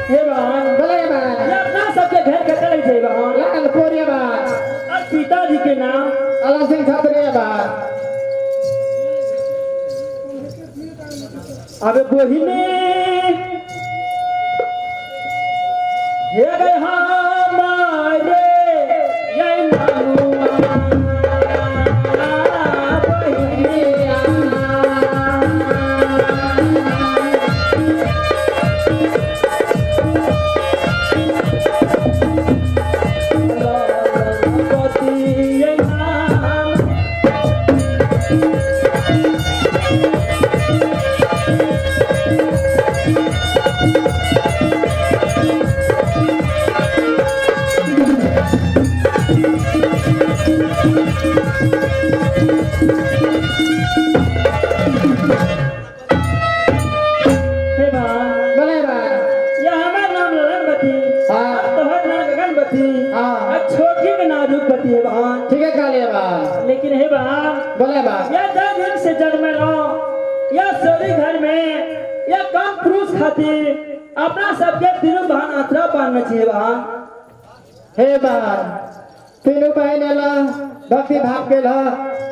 हे बहन, बोले बा। ये अपना सबके घर के चले थे बहन। लालपुरिया बा। और पिताजी के नाम अला सिंह छत्रिया बा। अबे बहिनी हे गए हमारे ये मनुआ बहिनिया। रघुपति ये नाम हे बा, बोले बा। ये हमार नाम ललनबती, हाँ। तोहर नाम गगनबती, हाँ। और छोटी के नाम रूपबती है बहन। ठीक है कालिया बा। लेकिन हे बहन, बोले बा। या जब दिन से जन्म लो या सोरी घर में या कम पुरुष खातिर अपना सबके तीनों बहन आत्रा बांधना चाहिए बहन। हे बा, तीनों बहन एला भक्ति भाव के ला।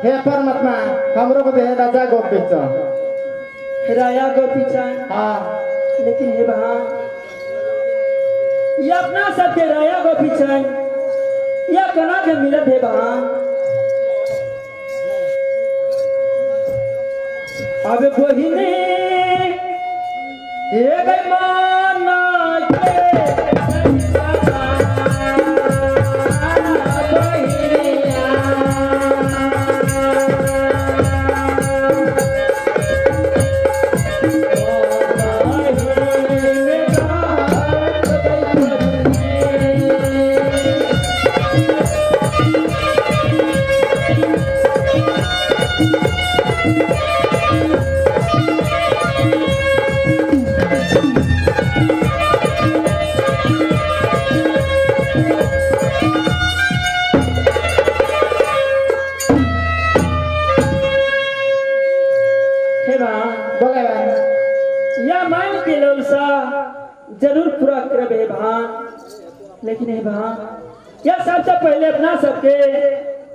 हे परमात्मा हमरो को दे राजा गोपी चंद। राया गोपी चंद। हाँ। लेकिन हे बहन, ये अपना सबके राया गोपी चंद या कना के मिलत है बहन। अब बहिनी ये गई माना के बहिनिया। जरूर पूरा करब हे बहन। लेकिन हे बहन यह सबसे पहले अपना सबके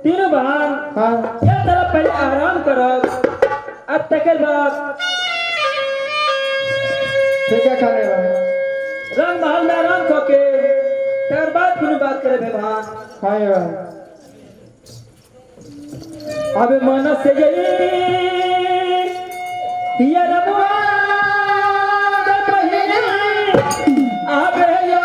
तीनों बहन हाँ यह तरफ पहले आराम करब अब तकर बाद ठीक है खाने बहन। रंग महल में आराम करके तकर बाद कोनो बात करब हे बहन। हाँ ये बहन। अब मन से गई ये रमुआ आबे या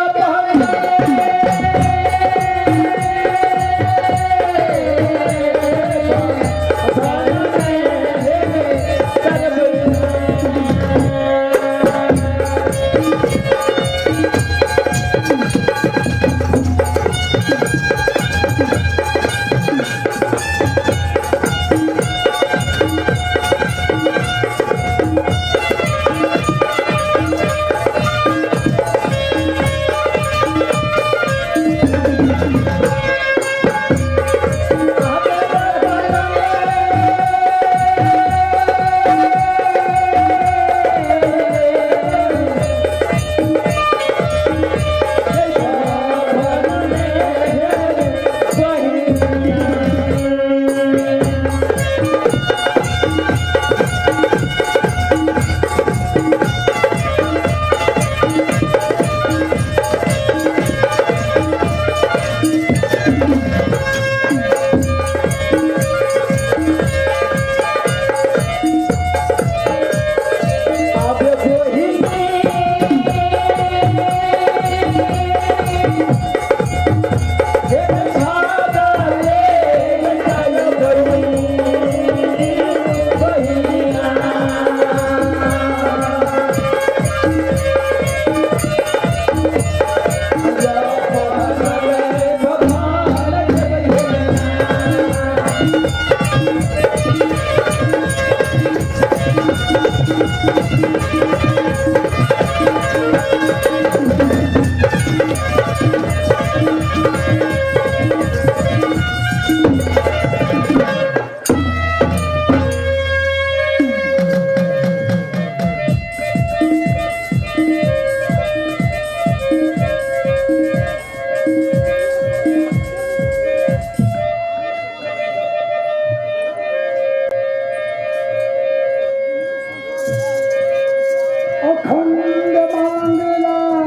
अखंड मंगलाकार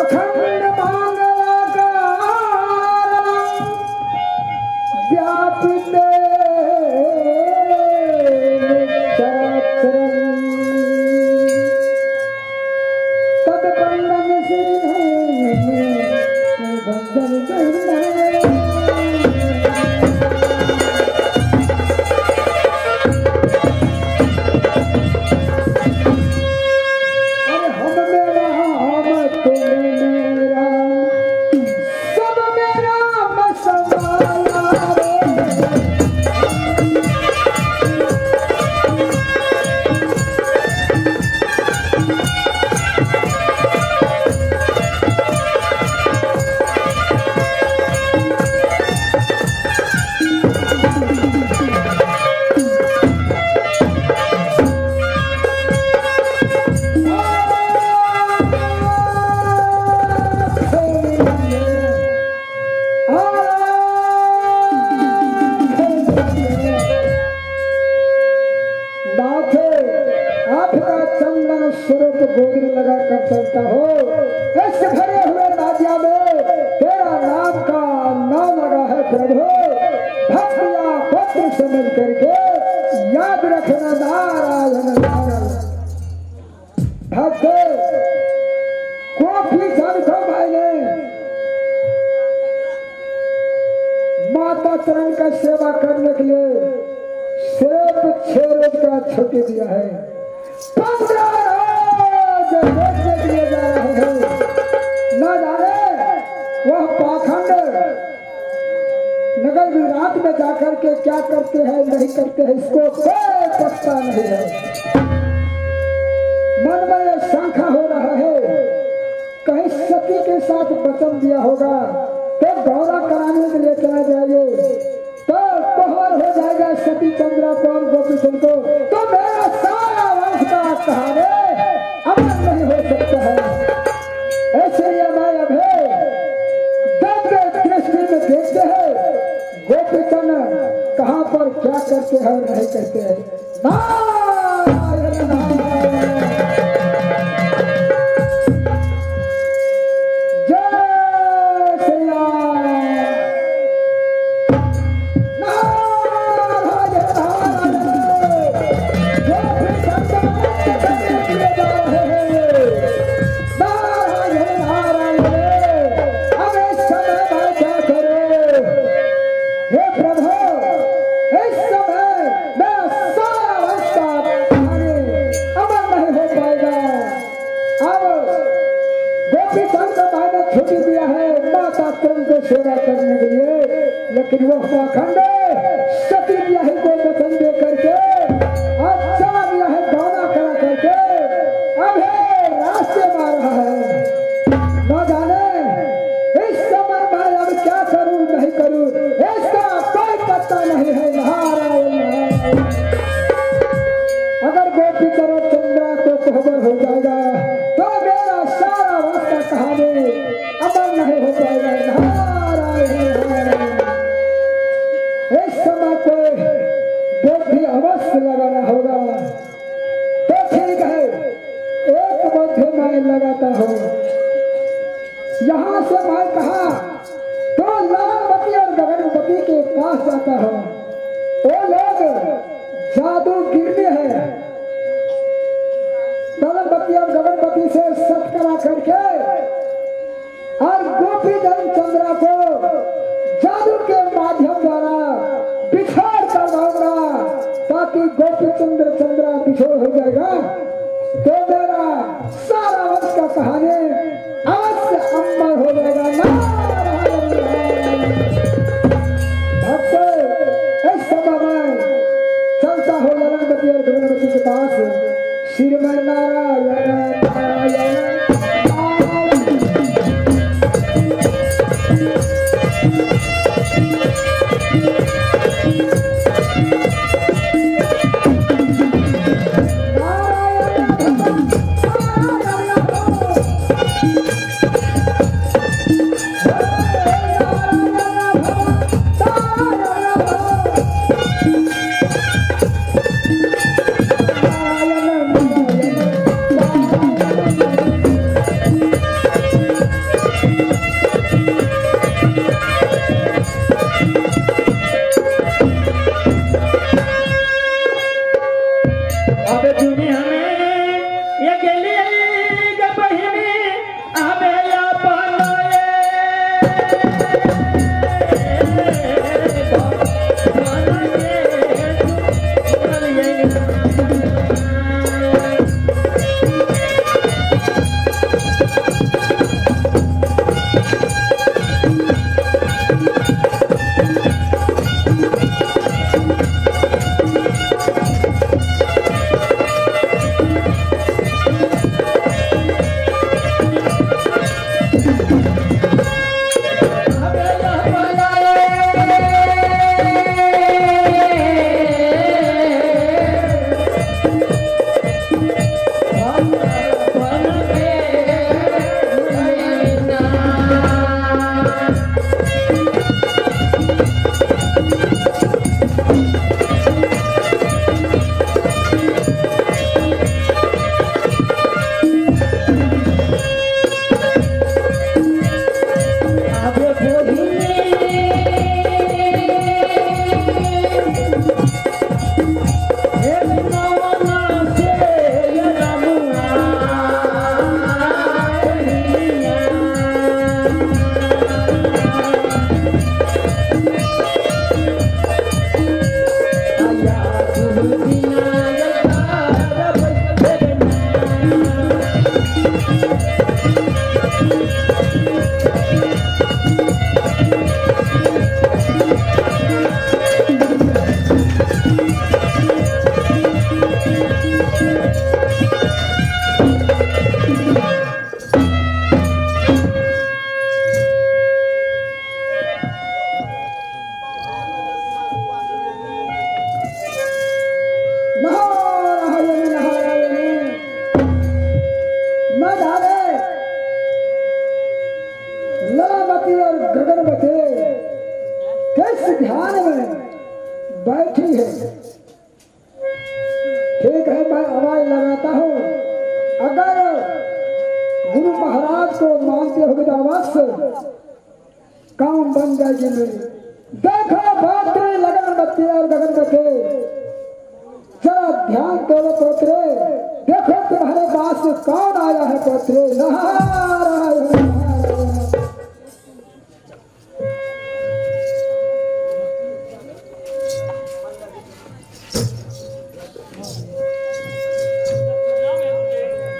अखंड मंगलाकार व्याप्त चराचरम तद बंधन से बंधन करना। अरे हम मेरा हम तुम मेरा सब मेरा मसवाला रे। नाथ आपका चंदन स्वरूप गोद लगा कर चलता हो, इस भरे हुए नादिया में तेरा नाम का नाम लगा है प्रभु। भक्तिया पत्र समझ करके याद रखना नारायण नारायण। भक्त को भी को भाई माता चरण का सेवा करने के लिए सिर्फ 6 रोज का छुट्टी दिया है। 15 रोज देखने के लिए जा रहे हैं। न जाने वह पाखंड नगर गुजरात में जाकर के क्या करते हैं नहीं करते हैं, इसको कोई पता नहीं है। मन में यह शंका हो रहा है कहीं सती के साथ वचन दिया होगा तो दौरा कराने के लिए चला जाइए। तो कोहर हो जाएगा सती चंद्रा कौन गोपीचंद को, तो मेरा सारा वंश का कहानी अमर नहीं हो सकता है। ऐसे मैं अभी दिव्य दृष्टि में देखते हैं गोपीचंद कहाँ पर क्या करते हैं और नहीं करते हैं। नारायण नारायण। जय श्री राम। नारायण नारायण। गोपीचंद मुक्त किए जा रहे हैं। नारायण नारायण। अब इस समय मैं क्या करूं? हे प्रभु, इस समय मेरा सारा वंश का कहानी अमर नहीं हो पाएगा। अब गोपीचंद को मैंने छुट्टी दिया है माता तुम को सेवा करने के लिए, लेकिन वो पाखंड सती ब्याही को वचन दे करके और चला गया है गौना करा करके, अब रास्ते में आ रहा है। न जाने इस समय मैं अब क्या करूं नहीं करूं, इसका कोई पता नहीं है। नारायण नारायण। अगर गोपी चरण चंद्रा को खबर हो जाएगा तो मेरा सारा वंश का कहानी अमर नहीं हो पाएगा। नारायण नारायण। इस समय कोई बुद्धि अवश्य लगाना होगा। तो ठीक है, एक बुद्धि मैं लगाता हूँ। यहाँ से मैं कहा तो ललनवती और गगनवती के पास जाता हूँ। वो लोग जादू गिरने हैं। ललनवती और गगनवती से सत करा करके और गोपीजन चंद्रा को जादू के माध्यम द्वारा बिछोड़ करवाऊंगा, ताकि गोपी चंद्र चंद्रा बिछोड़ हो जाएगा तो मेरा सारा वंश का कहानी अवश्य अमर हो जाएगा। नारायण नारायण। भक्तों, इस समय में चलता हो ललनवती और गगनवती के पास। सिर में नारायण नारायण नारायण। नारायण। आवाज लगाता हूँ। अगर गुरु महाराज को मानते हो तो आवाज से काम बन जाएगी मेरी। देखो बातरे लगन बत्ती और गगन बत्ती, जरा ध्यान दो पोत्रे, देखो तुम्हारे पास कौन आया है पोत्रे। नारायण।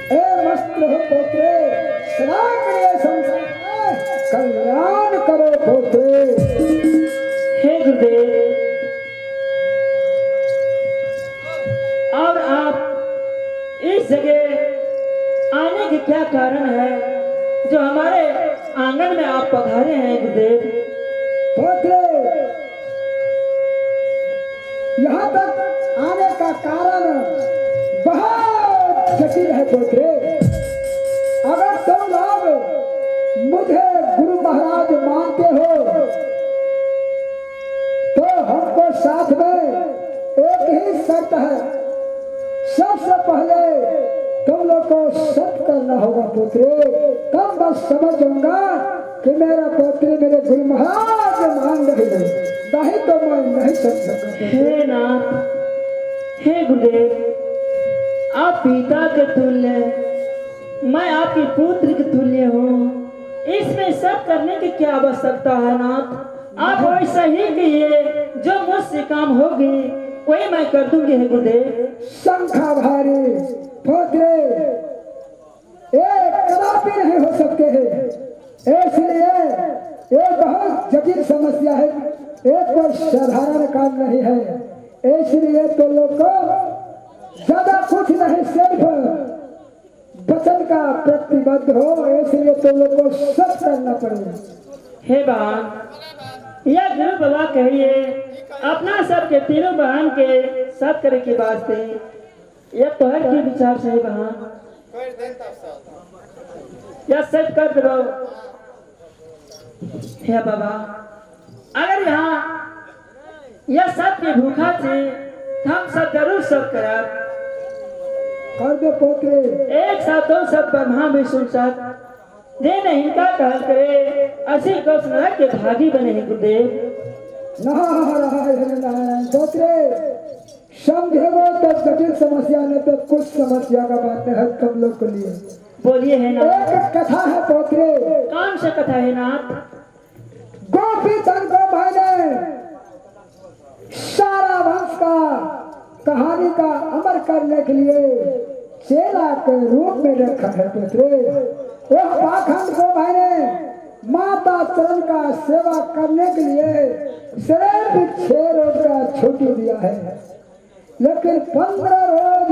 ए मस्त रहो पोत्रे, सदा के लिए संसार में कल्याण करो पोत्रे। हे गुरुदेव, और आप इस जगह आने के क्या कारण है जो हमारे आंगन में आप पधारे हैं गुरुदेव? पोत्रे, यहाँ तक आने का कारण बहुत जटिल है पोत्रे। अगर तुम लोग मुझे गुरु महाराज मानते हो तो हमको साथ में एक ही शर्त है, सबसे पहले तुम लोग को सत्य करना होगा पुत्रे, तब बस समझ जाऊंगा कि मेरा पुत्र मेरे गुरु महाराज मान रहे हैं, नहीं तो मैं नहीं समझ सकता। हे नाथ, हे गुरुदेव, आप पिता के तुल्य, मैं आपके पुत्र के तुल्य हूँ, इसमें सब करने की क्या आवश्यकता है नाथ? आप वैसा ही कहिए, जो मुझसे काम होगी वही मैं कर दूंगी। हे गुरुदेव। शंखा भारी पुत्र, एक कदापि नहीं हो सकते हैं, इसलिए ये बहुत जटिल समस्या है, एक कोई साधारण काम नहीं है। इसलिए तो लोग को ज्यादा कुछ नहीं, सिर्फ वचन का प्रतिबद्ध हो, इसलिए तो लोग को सब करना पड़ेगा। हे बहन, यह गुरु बाबा कहिए अपना सबके तीनों बहन के सब करे के वास्ते, यह तोहर की विचार से बहन या सब कर दो। हे बाबा, अगर यहाँ यह सब के भूखा थे हम सब जरूर सब करब। कर दे पोत्रे। एक साथ दो सब ब्रह्मा विष्णु सत जे नहीं का कहल करे असी कस नरक के भागी बने हैं गुरुदेव। नारायण नारायण। पोत्रे, समझेगो तो जटिल समस्या नहीं तो कुछ समस्या का बात है तुम लोग के लिए। बोलिए है नाथ। एक कथा है पोत्रे। कौन सा कथा है नाथ? गोपी चंद को मैंने सारा वंश का कहानी का अमर करने के लिए चेला के रूप में रखा है पुत्रे। वह पाखंड को मैंने माता चरण का सेवा करने के लिए सिर्फ 6 रोज का छुट्टी दिया है, लेकिन 15 रोज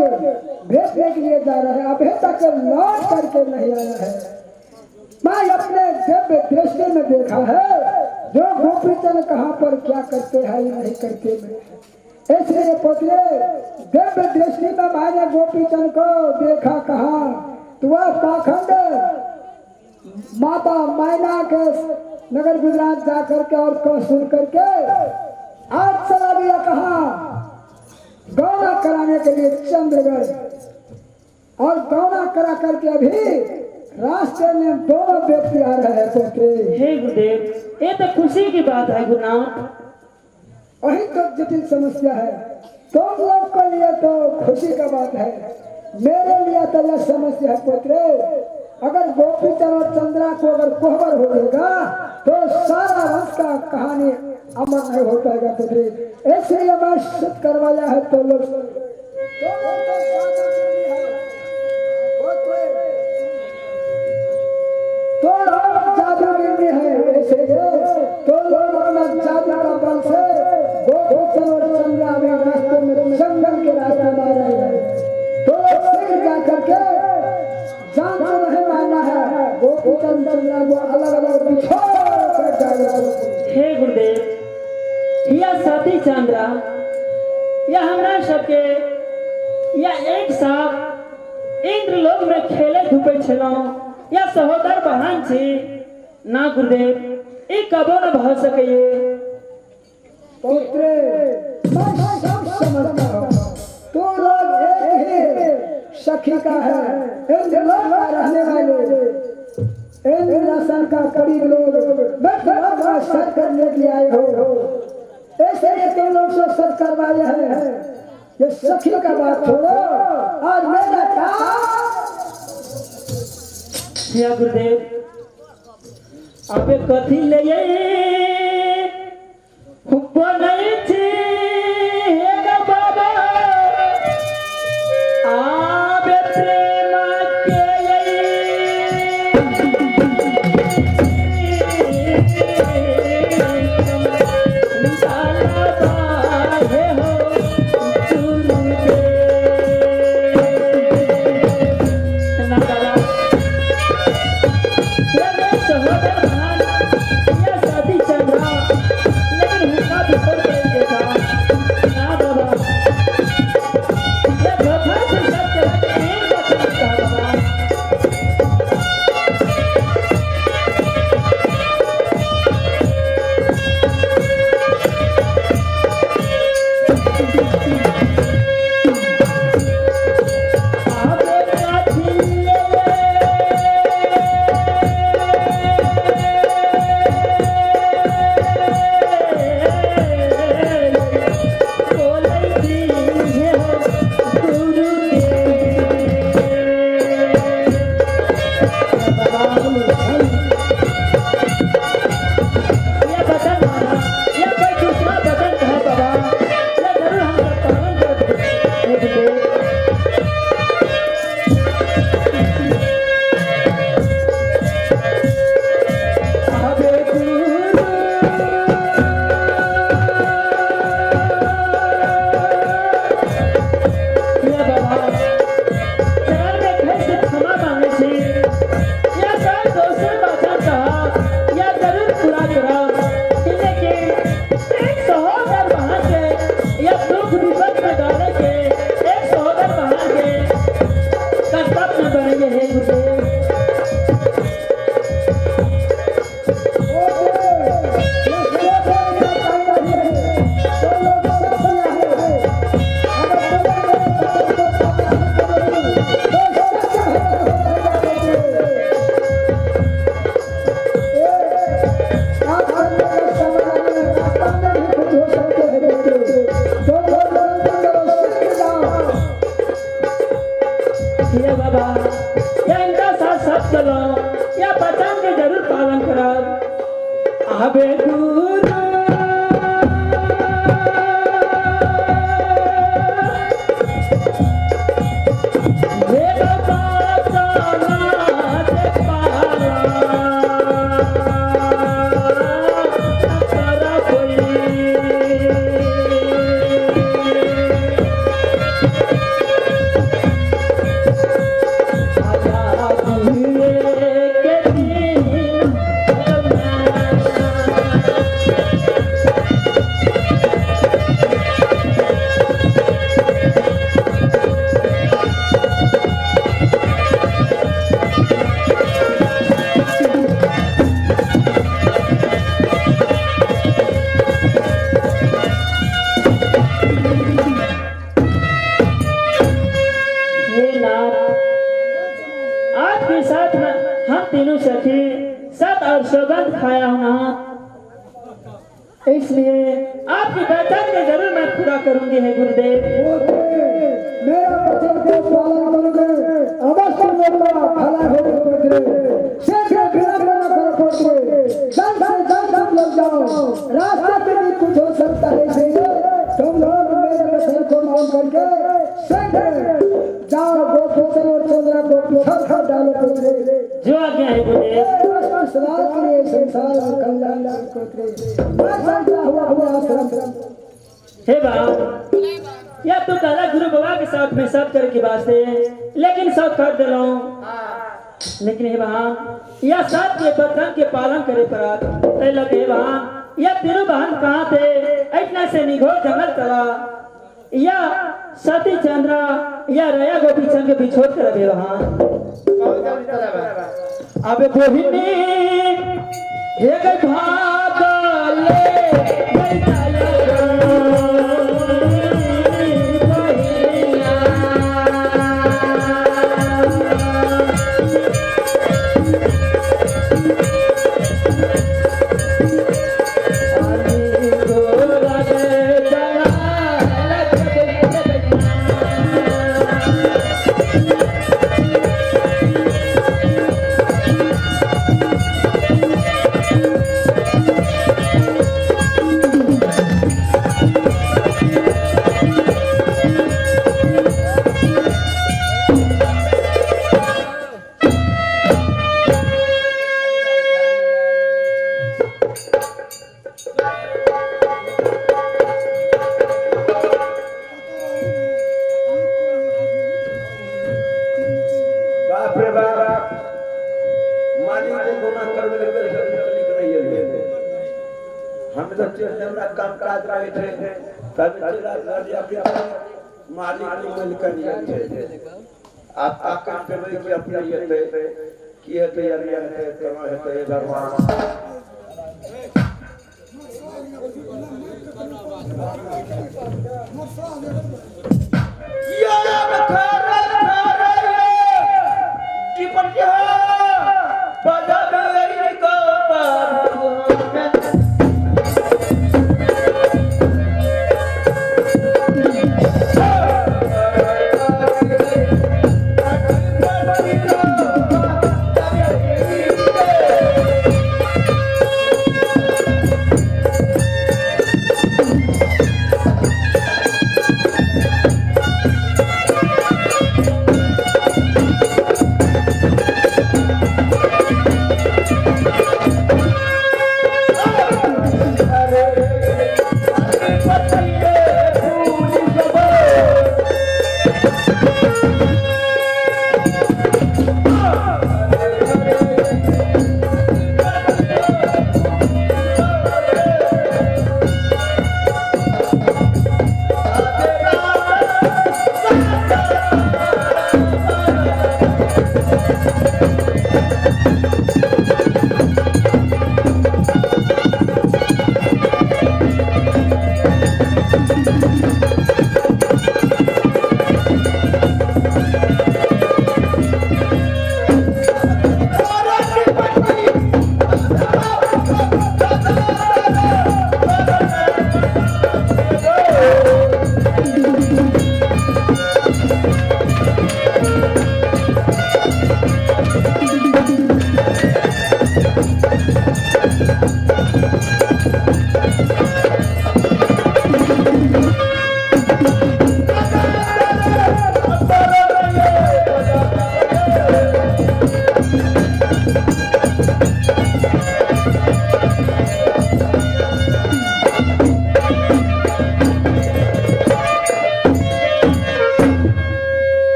भेजने के लिए जा रहा है, अभी तक लौट करके नहीं आया है। मैं अपने दिव्य दृष्टि में देखा है जो गोपीचंद कहाँ पर क्या करते हैं या नहीं करते हैं। इसलिए पुत्रे, दिव्य दृष्टि में मैंने गोपीचंद को देखा कहा तो वह पाखंड माता मैना के नगर गुजरात जा करके और को सुन करके आज चला गया कहा गौना कराने के लिए चंद्रगढ़, और गौना करा करके अभी रास्ते में दोनों व्यक्ति आ रहे हैं पुत्रे। हे गुरुदेव, ये तो खुशी की बात है गुरुनाथ। वही तो जटिल समस्या है, तुम लोग के लिए तो खुशी का बात है, मेरे लिए तो यह समस्या है पुत्रे। अगर गोपीचंद और चंद्रा को अगर कोहबर हो जाएगा तो सारा वंश का कहानी अमर नहीं हो पाएगा पुत्रे। इसलिए मैं सिद्ध करवाया है तो लोग तो लोग जादूगिरी है, इसलिए तो लोग अपना जादू का बल से गोपीचंद और चंद्रा में रास्ते में जंगल के रास्ते में आ रहे हैं। तो लोग शीघ्र जा करके जान से नहीं मानना है, गोपीचंद चंद्रा को अलग अलग बिछोड़ कर जाएगा। हे गुरुदेव, यह साथी चंद्रा यह हमरा सबके यह एक साथ इंद्र लोक में खेले धूपे छलौं, या सहोदर बहन छी ना गुरुदेव, ई कबो न भ सकैये। पुत्रे, मैं सब समझता हूँ, तू लोग एक ही सखी का है। इंद्रलोक का रहने वाले इंद्रासन का करीब लोग का सर करने के लिए आए हो, ऐसे ही तुम लोग से सर करवाए हैं। ये सखी का बात छोड़ो और मेरा काम। या गुरुदेव, अबे कथी ले बनै छी हे गे बाबा, आबे प्रेम के हे हो गुरुदेव। ना बाबा, ये मेरे सहोदर बहन या साथी चंद्रा, लेकिन हुक्का बिछोड़ के देखा ना बाबा, ये धोखा से सब तरह के एक वचन कहा बाबा। आबे काथी ले बोलै छी हे हो गुरुदेव। यह वचन माना या कोई दूसरा वचन कहे बाबा, यह जरूर हम सब पालन करते हे गुरुदेव। आबे गुरु या बाबा, चरण में खस के क्षमा मांगे छी, या कोई दोसर वचन कहा या जरूर पूरा करब, लेकिन एक सहोदर बहन के या दुख विपद में डाले के एक सहोदर बहन के कर्तव्य न बनेंगे हे गुरुदेव। ये बाबा, या इनका साथ साथ चलो या बचन के जरूर पालन करब। आबे गुरु हे बाबा, नाथ पाला करा कोई। आजा गुरुए के दिन हे नाथ, आपके साथ में हम तीनों सखी सत और सौगंध खाया हूं नाथ, इसलिए आपके वचन के जरूर मैं पूरा करूंगी हे गुरुदेव। मेरा वचन को पालन करोगे अवश्य मेरा भला होगा पुत्र। शीघ्र विलंब न करो पुत्र, जल्द से जल्द तुम लोग जाओ, रास्ते में भी कुछ हो सकता है, इसलिए तुम लोग मेरे वचन को मान करके शीघ्र जाओ, गोपी और चंद्रा को पीछा कर डालो पुत्र। जो आज्ञा है गुरुदेव। सदा के लिए संसार और कल्याण पुत्र, मैं चलता हुआ अपने आश्रम। हे बाप, या तो कहला गुरु बाबा के साथ में सब करे के वास्ते, लेकिन सब कर दिलो, लेकिन हे बहन, या साथ के वचन के पालन करे पड़त। तै लगे हे बहन, या तीनों बहन कहाँ थे? इतना से निघोर जंगल चला या सती चंद्रा या रया गोपी चंद के बिछोड़ कर हे बहन। बहुत जल्दी चला अबे बोहिनी हे गई भागले गई ताया बहिनिया। सोचे हमरा काम काज रहै छै तब चला घर मालिक मिलकर छै आ ताकत देबै कि अपने हेतै की हेतै या नहि हेतै केना हेतै भगवान।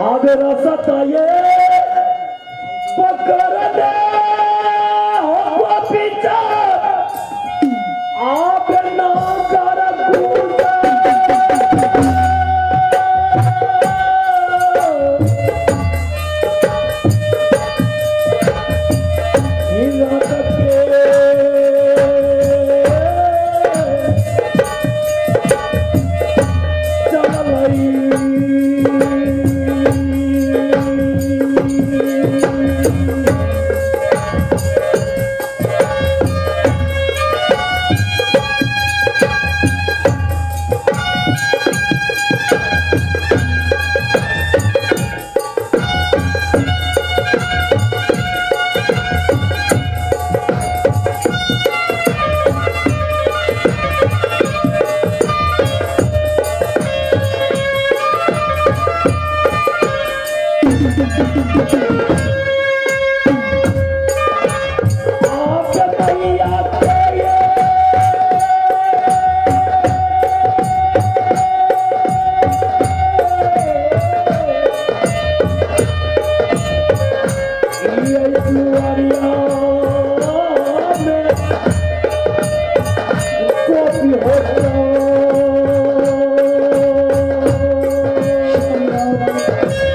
आब रसता ये पकड़ दे हो गोपी आप ना कर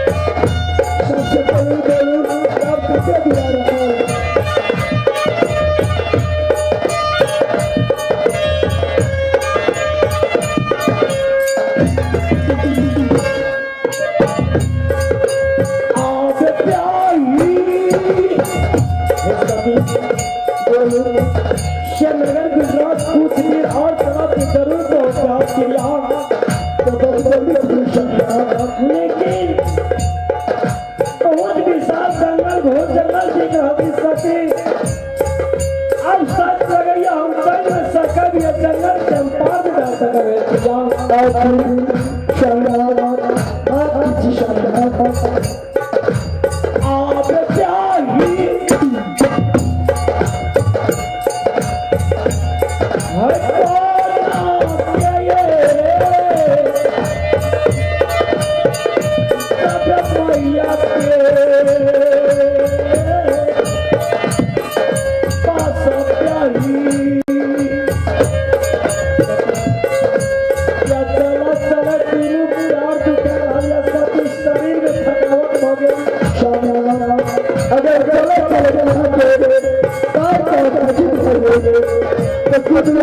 सबसे पहले बोलू आप कते दिया रहा नगर गुजरात कुछ दिन और तरफ जरूर पहुंचाओ लेकिन बहुत विशाल जंगल घोर जंगल दिख रहा सके अब सच लगैया हम चल में सकब या जंगल के हम पार जा सकब। आप प्याही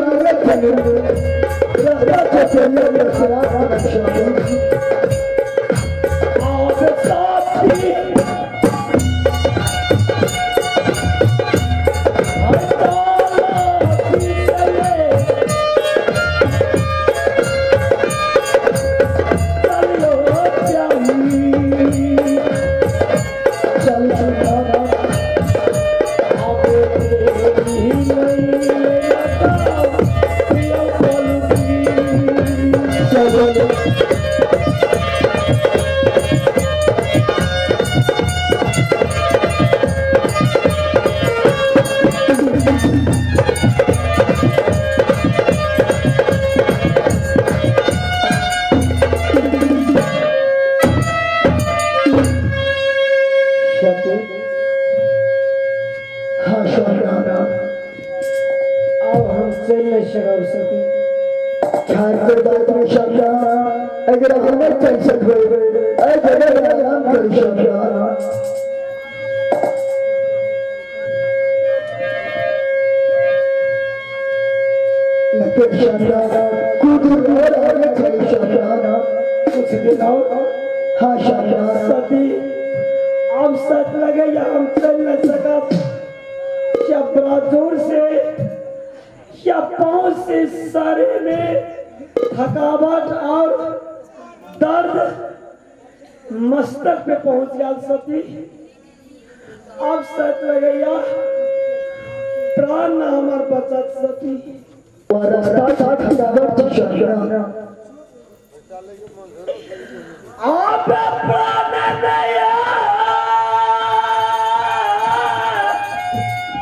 आगे चले रास्ता चले खराब श्याम। आप साथी चल चल चल। सती हाँ श्याम। अब हम चल नहीं सकब सती। खान के बात में श्याम अगर हमें चल सकबे ऐ जगह आराम करी श्याम। लेकिन श्याम कुछ और आगे चली श्याम। कुछ दिन और। हाँ श्याम। सती अब सच लगे या हम चल न सकब, या बराजोर से या पाँव से सारे में थकावट और दर्द मस्तक पे पहुंच गया सती। अब सच लगे या प्राण न हमार बचत सती। और रास्ता था थकावट थी श्याम। आप प्राण नहीं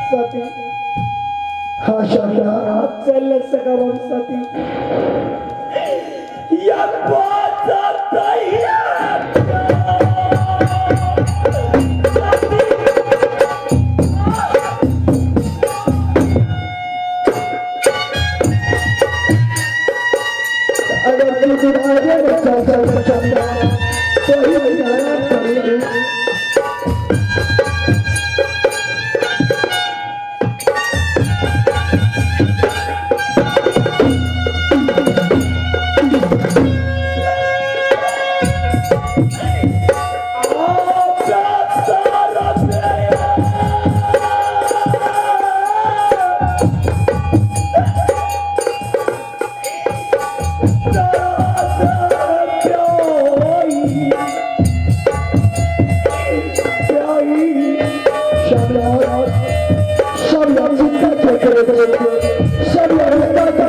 सती हाँ श्याम। अब चल न सकब हम सती। या बचत अगर तू आगे में चल चल श्याम तो ही आराम करेंगे। श्याम चिंता क्यों करे श्याम रास्ता का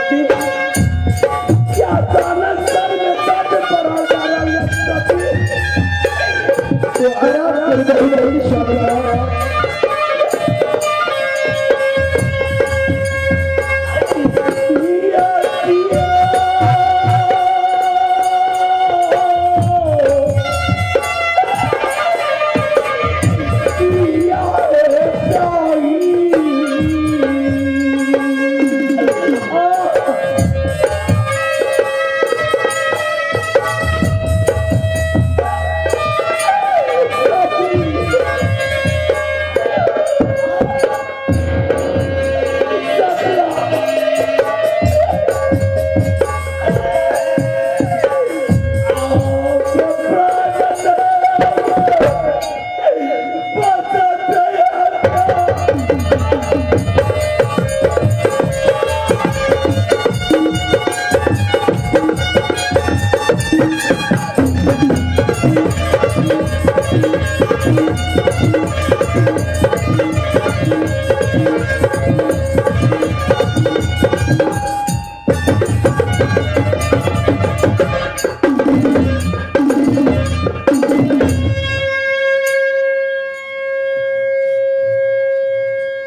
सती क्या अचानक सर में दर्द पड़ा जा रहा है सती। तो आराम कर रही श्याम। किया किया किया प्याई।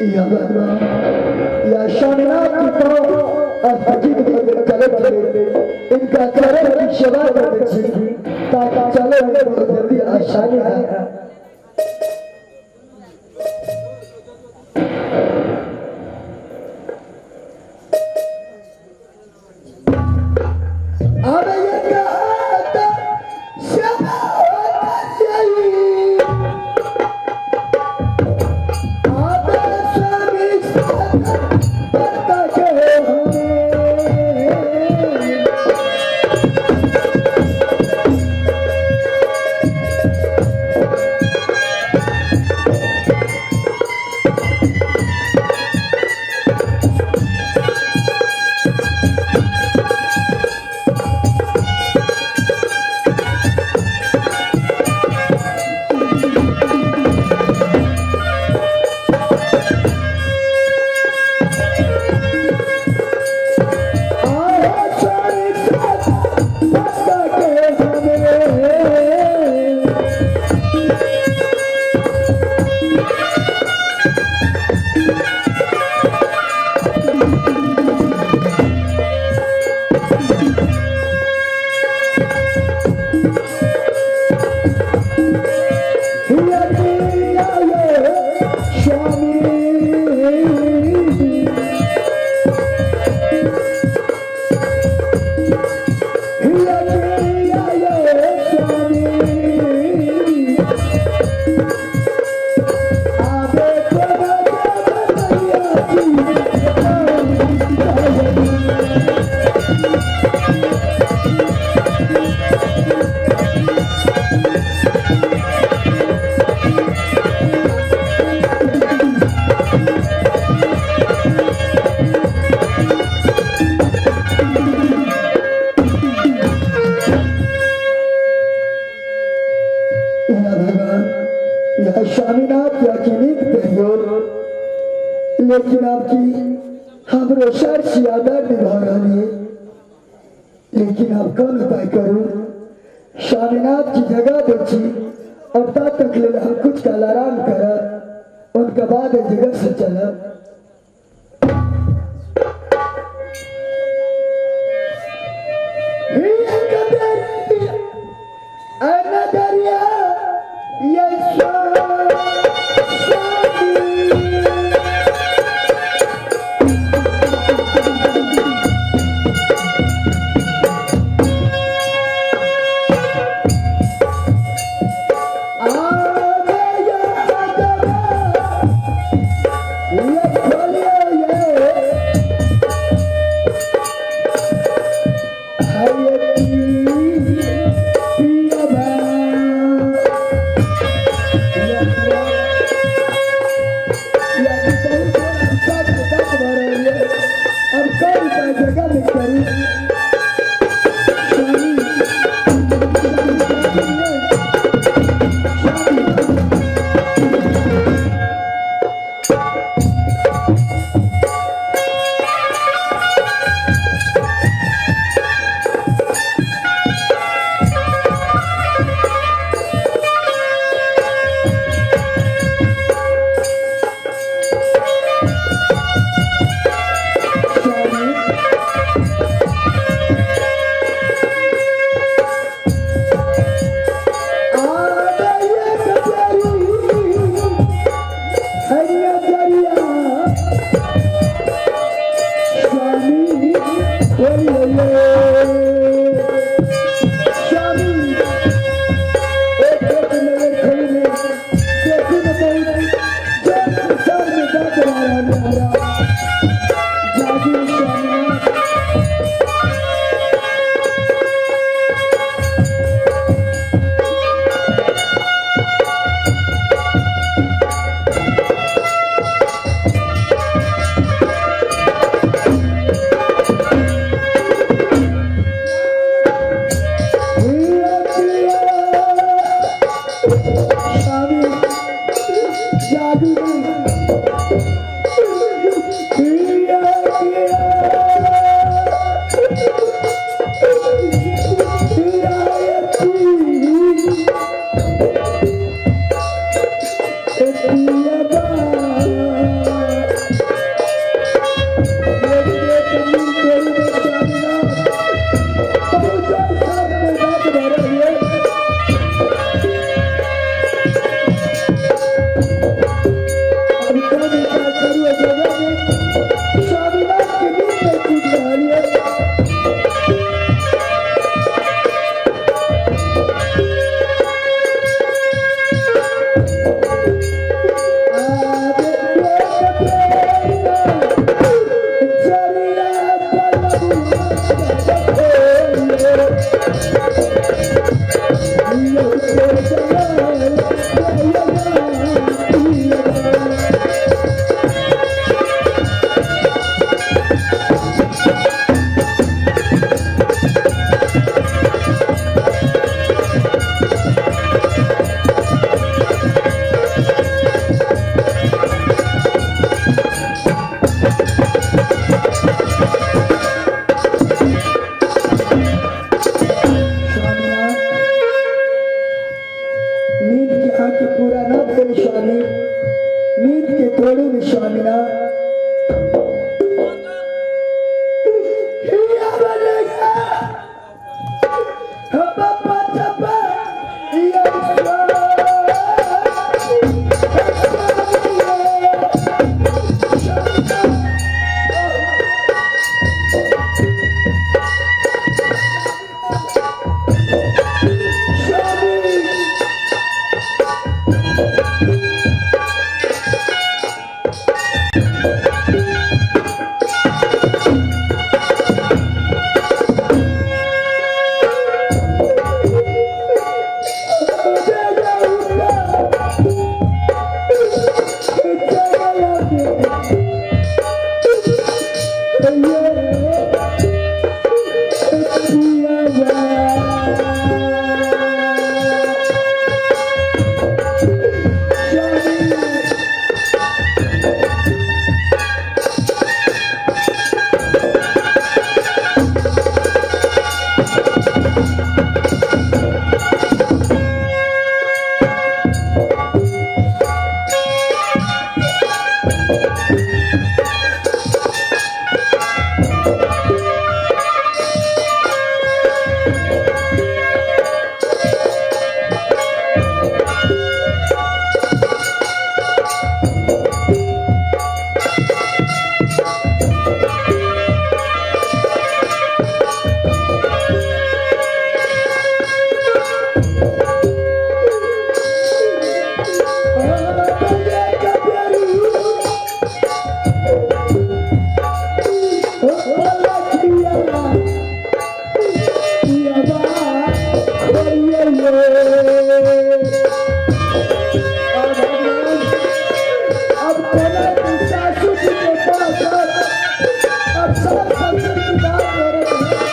या या शामनाथ की तो अजीब चले चले इनका चरण की सेवा करने छी ताकि चले में बहुत जल्दी आसानी है। कहियो, लेकिन आपकी हमरो सर सिया दर्द भऽ रहल है। लेकिन आप कौन उपाय करू? स्वामीनाथ की जगह दै छी और ता तक लेल हम कुछ काल आराम करब, उनके बाद एहि जगह से चलब। अब कोना तू सासू जी के पास अब सास ससुर की बात हो रही है।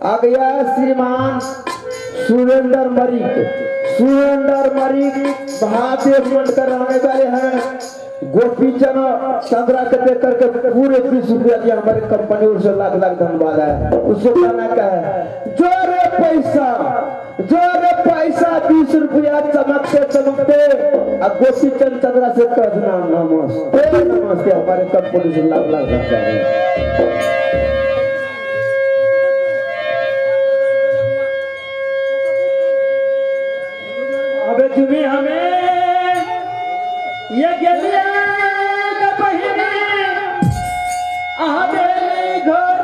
आ गया श्रीमान सुरेंद्र मरीक। सुरेंद्र मरीक भारतीय फ्रंट का रहने वाले हैं। गोपी चंद चंद्रा के देख करके पूरे 20 रुपया दिया हमारी कंपनी, उसे लाख लाख धन्यवाद है। उसको कहना क्या है, जो रे पैसा 20 रुपया चमकते चमकते अब गोपी चंद चंद्रा से कह देना नमस्ते नमस्ते, हमारे कंपनी से लाख लाख धन्यवाद है। अबे तुम्हें हमें ये गलिया का पहने आबे घर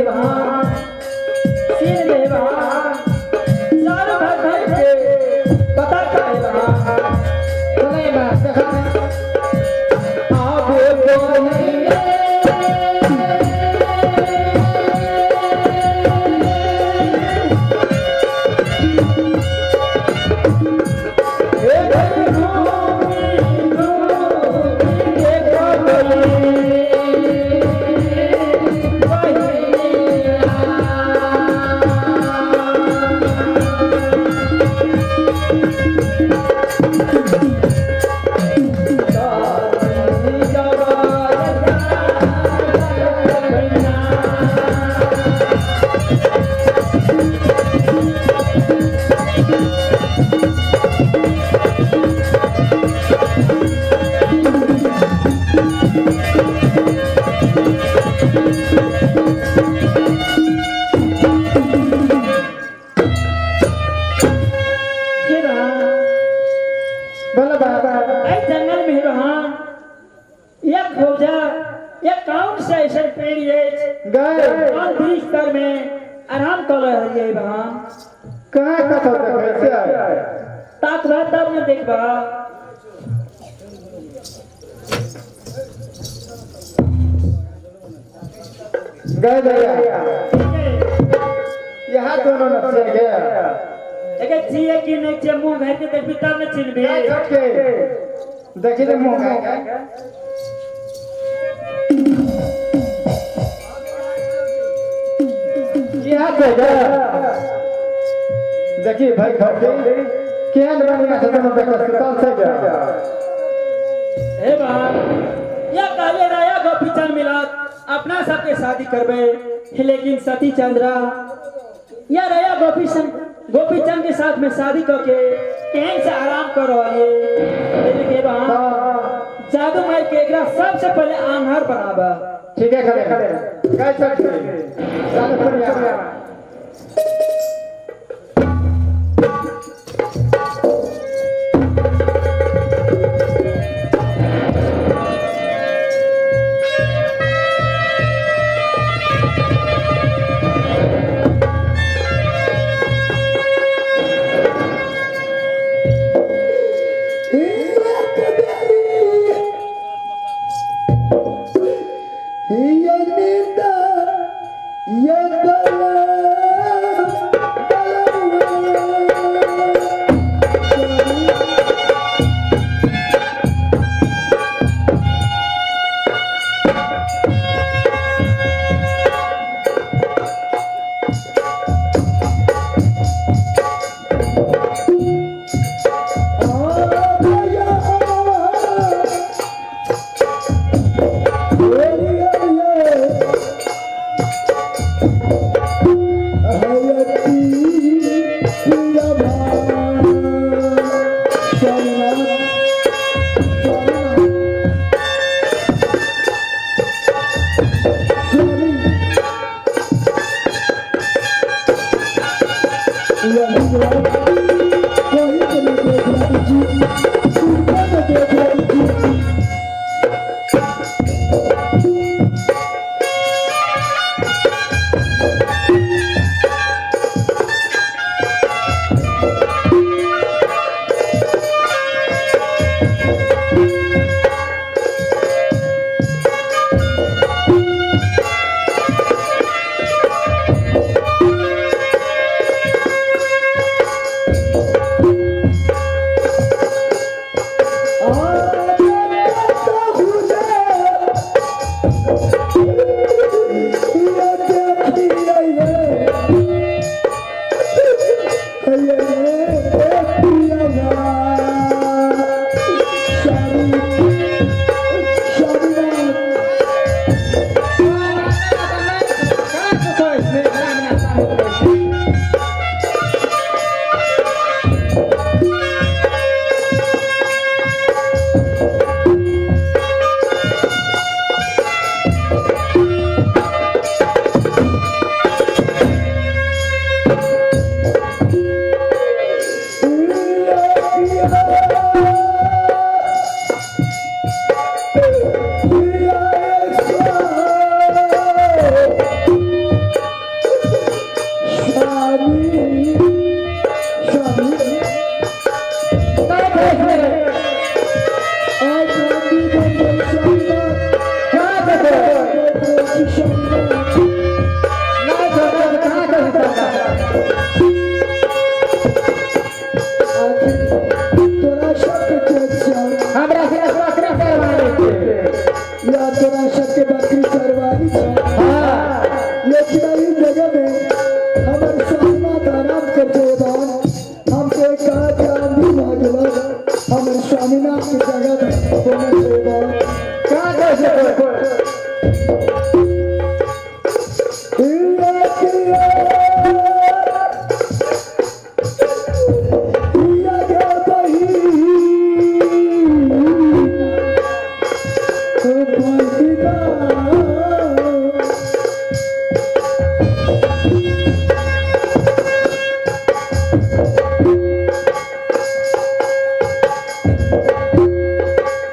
हे बहान सीन में हे बहान चारों भाई भाई के पता का हे बहान चले बा देखा आबे कोई हे बहान बोलो बाबा ऐ जंगल में हे बहान एक खोजा एक कौन सा ऐसा पेड़ ये गए कौन वृक्ष तर में आराम कर रही है बहान कहाँ कथो देखै छै ताक बा तब न देखबा। गए भैया यहाँ दोनों नक्सल गए एके छिए कि नहीं छिए मुंह घर के देखबी तब न चिन्हबी। गए छोटके देखी ते मुंह गए यहाँ से गए देखी भाई छोटके केहन बढ़िया से दोनों देखो सुतल से गए। हे बहान या कहले राया गोपीचंद मिलत अपना सबके शादी करबे लेकिन सती चंद्रा या रया गोपीचंद के साथ में शादी करके केहन से आराम कर रही है। के बहान जादू मार के एकरा सबसे पहले आन्हर बनाबा। ठीक है खड़े खड़े गए छोटके चल बढ़िया।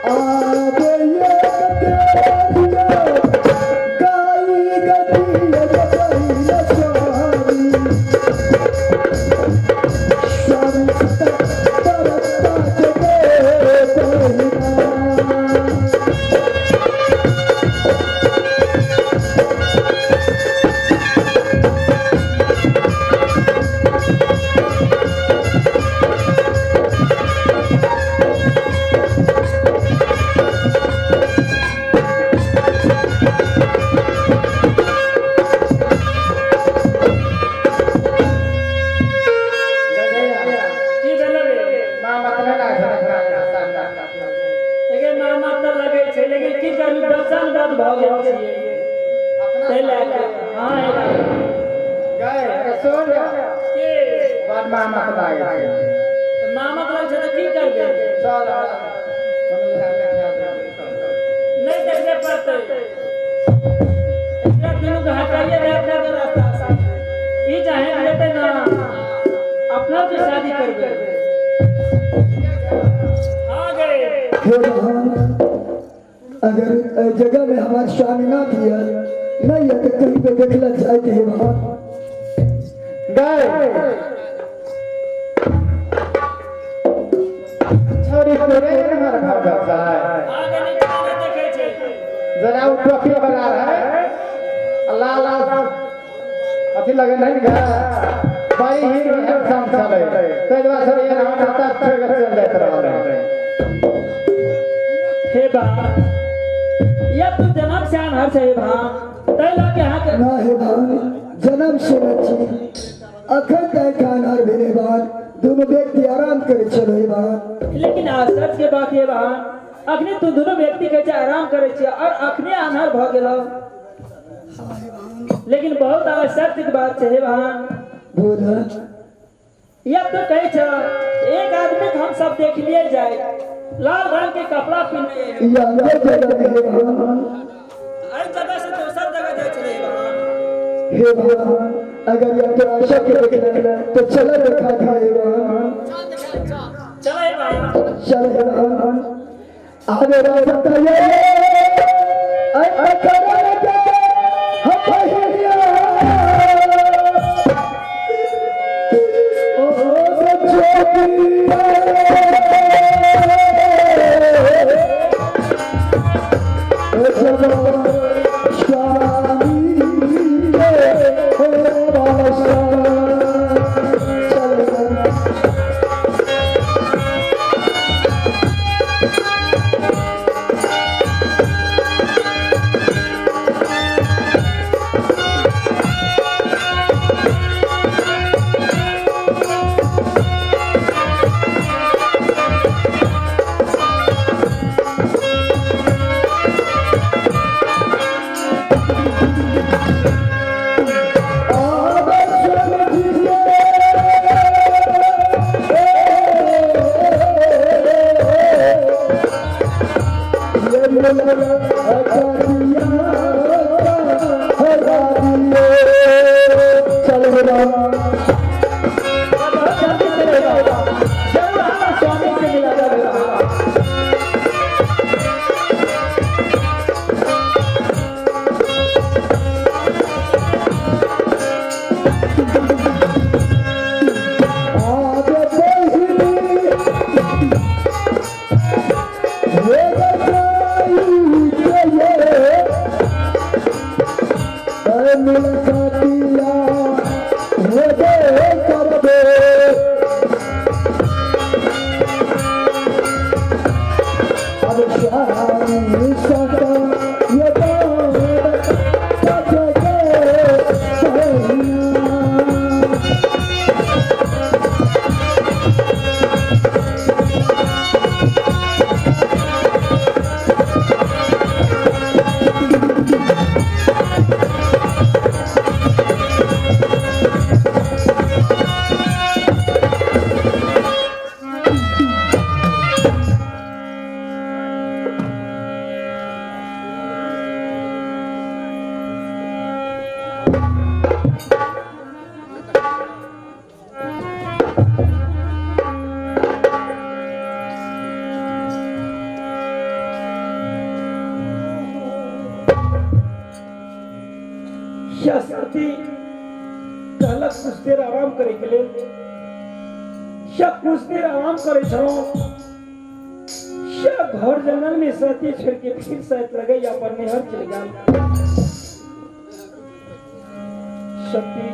आबे एक तेज गाई गति पहिल स्वामी स्वामी परता के पहिना। की भेलै रे? माँ मत नहि लागै छै लेकिन माँ माता लगै छै, लेकिन की करबी, बचन बद भऽ गेल छियै ताहि लए कऽ। हँ, गए सुन। के? बड माँ मत लागै छै। तऽ माँ मत लगै छै तऽ की करबै? चल, कोनो नहि देखबे पड़तै। एकरा दुनू के हटाइए दे अपना के रास्ता से। ई चाहे लेतै ना, अपना के शादी करबै। हाँ गए। हे भगवान, अगर एहि जगह में हमार स्वामी ना दिया नहीं है तो कहीं पे देखना चाहते। हे भगवान। गए छोरी तोरे हमर घर बच्चा है। हाँ गए, नहीं नहीं देखै छै। जरा वो टोपी बना रहा है, लाल लाल अथी लगे नहीं गा, बड़ी हीरो हैंडसम छलै, ताहि दुआरे सर ये हम नाता छोड़ के चल जाइत रहल। हे बा, या तू जन्म से आन्हर छै हे भा, ताहि लऽ के अहाँके ना हे भगवान, जन्म से न छी, अखन तक अनहर भेले भगवान। दोनों व्यक्ति आराम करे चलो हे भगवान। लेकिन आश्चर्य के बात हे बा, अखने तू दुनू व्यक्ति कहै छै आराम करै छियै और अखने आन्हर भऽ गेलौ। लेकिन बहुत आश्चर्य के बात छै हे बा। बोल। या तो कहै छ, एक आदमी के हम सब देख लिए जाए, लाल रंग के कपड़ा पहिने। यह अंदर जगह में हे भगवान? एहि जगह से दोसर जगह जाइ छलै हे भगवान। हे भगवान, अगर यह तो आशा के देखना तो चला देखा था हे भगवान। चल हे भगवान। चल हे भगवान। आवे रास्ता ये ऐ करन के हम पहिया ओ ज्योति स्वामी चल। चल। बहुत जल्दी चलेगा, जरूर हमारे स्वामी से मिला जाएगा। मुलाकातिया हो। कहलक कुछ देर आराम करे के लिए। या कुछ देर आराम करे छलो या घर जंगल में सती छोड़ के फिर शायद लगे या पर नहर चल गया। सती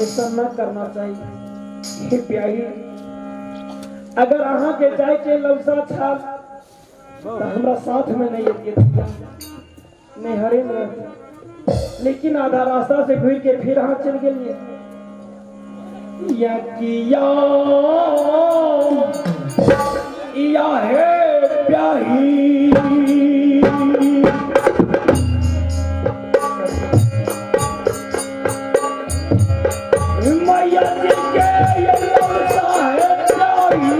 ऐसा न करना चाहिए। हे प्यारी, अगर अहाँ के जाए के लौसा छाल तो हमरा साथ में नहीं अतिए, नहरे में रहते, लेकिन आधा रास्ता से घूर के फिर अहाँ चल गेलिए। या किया या है प्याही मैया जी के ये लौसा है प्याही,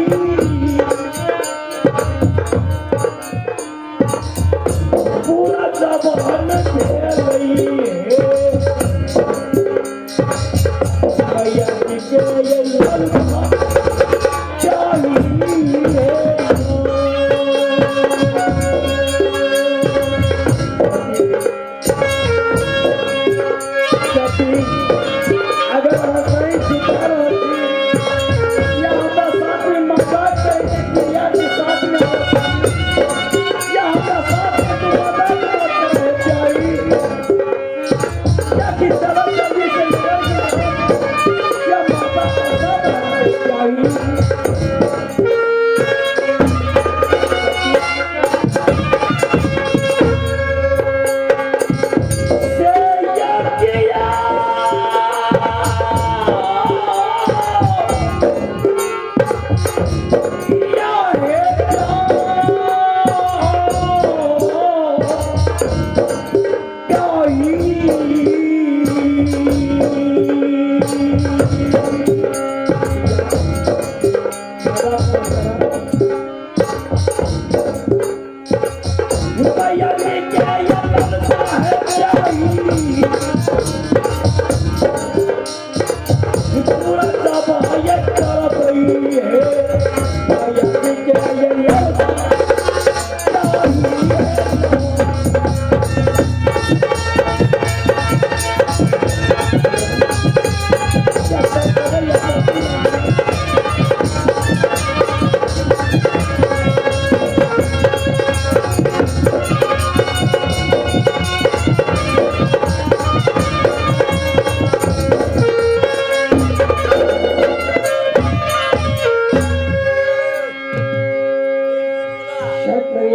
पूरा जबान खेल रही है। मैया जी के ये लौसा प्याही है। अगर कहीं छिपा रहती या हमरा साथ में मजाक करके क्रिया के साथ में या हमरा साथ में तू मजाक मत करे प्यारी, या कि चलो जल्दी से निकल या माता का साथ रहे प्यारी। से या किया या है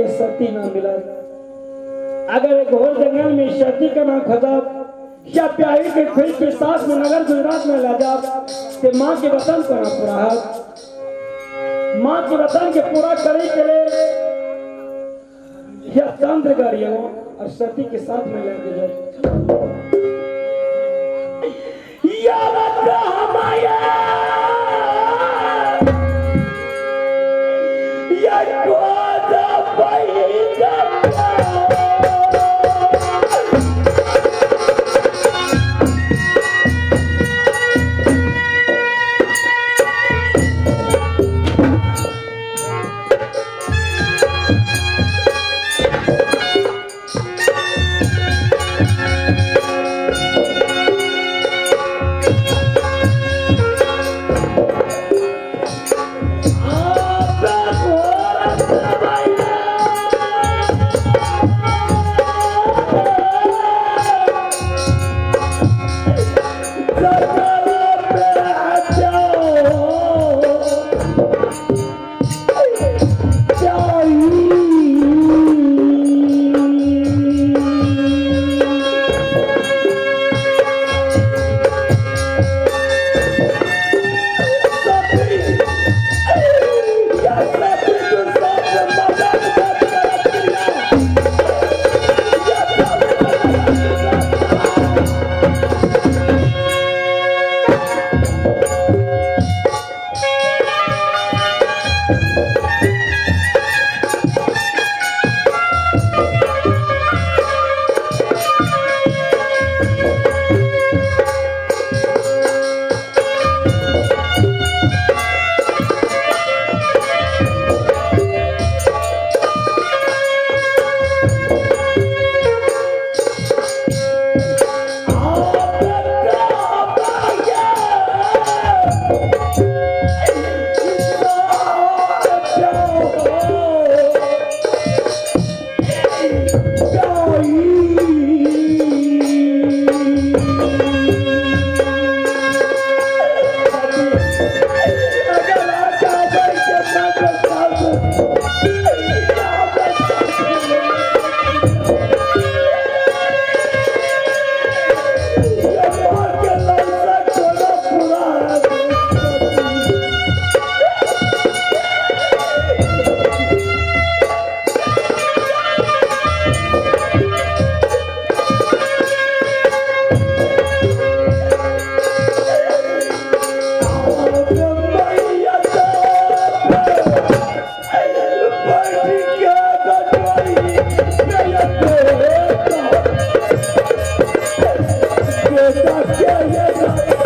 सती ना मिला। अगर घोर जंगल में सती का ना खोजा या प्याही के खोज के साथ में नगर गुजरात में ला जा ते माँ के वतन को ना पूरा, माँ के वतन के पूरा करे के लिए या चंद्र गाड़ियों और सती के साथ में लेके जाए। या हमाया या ये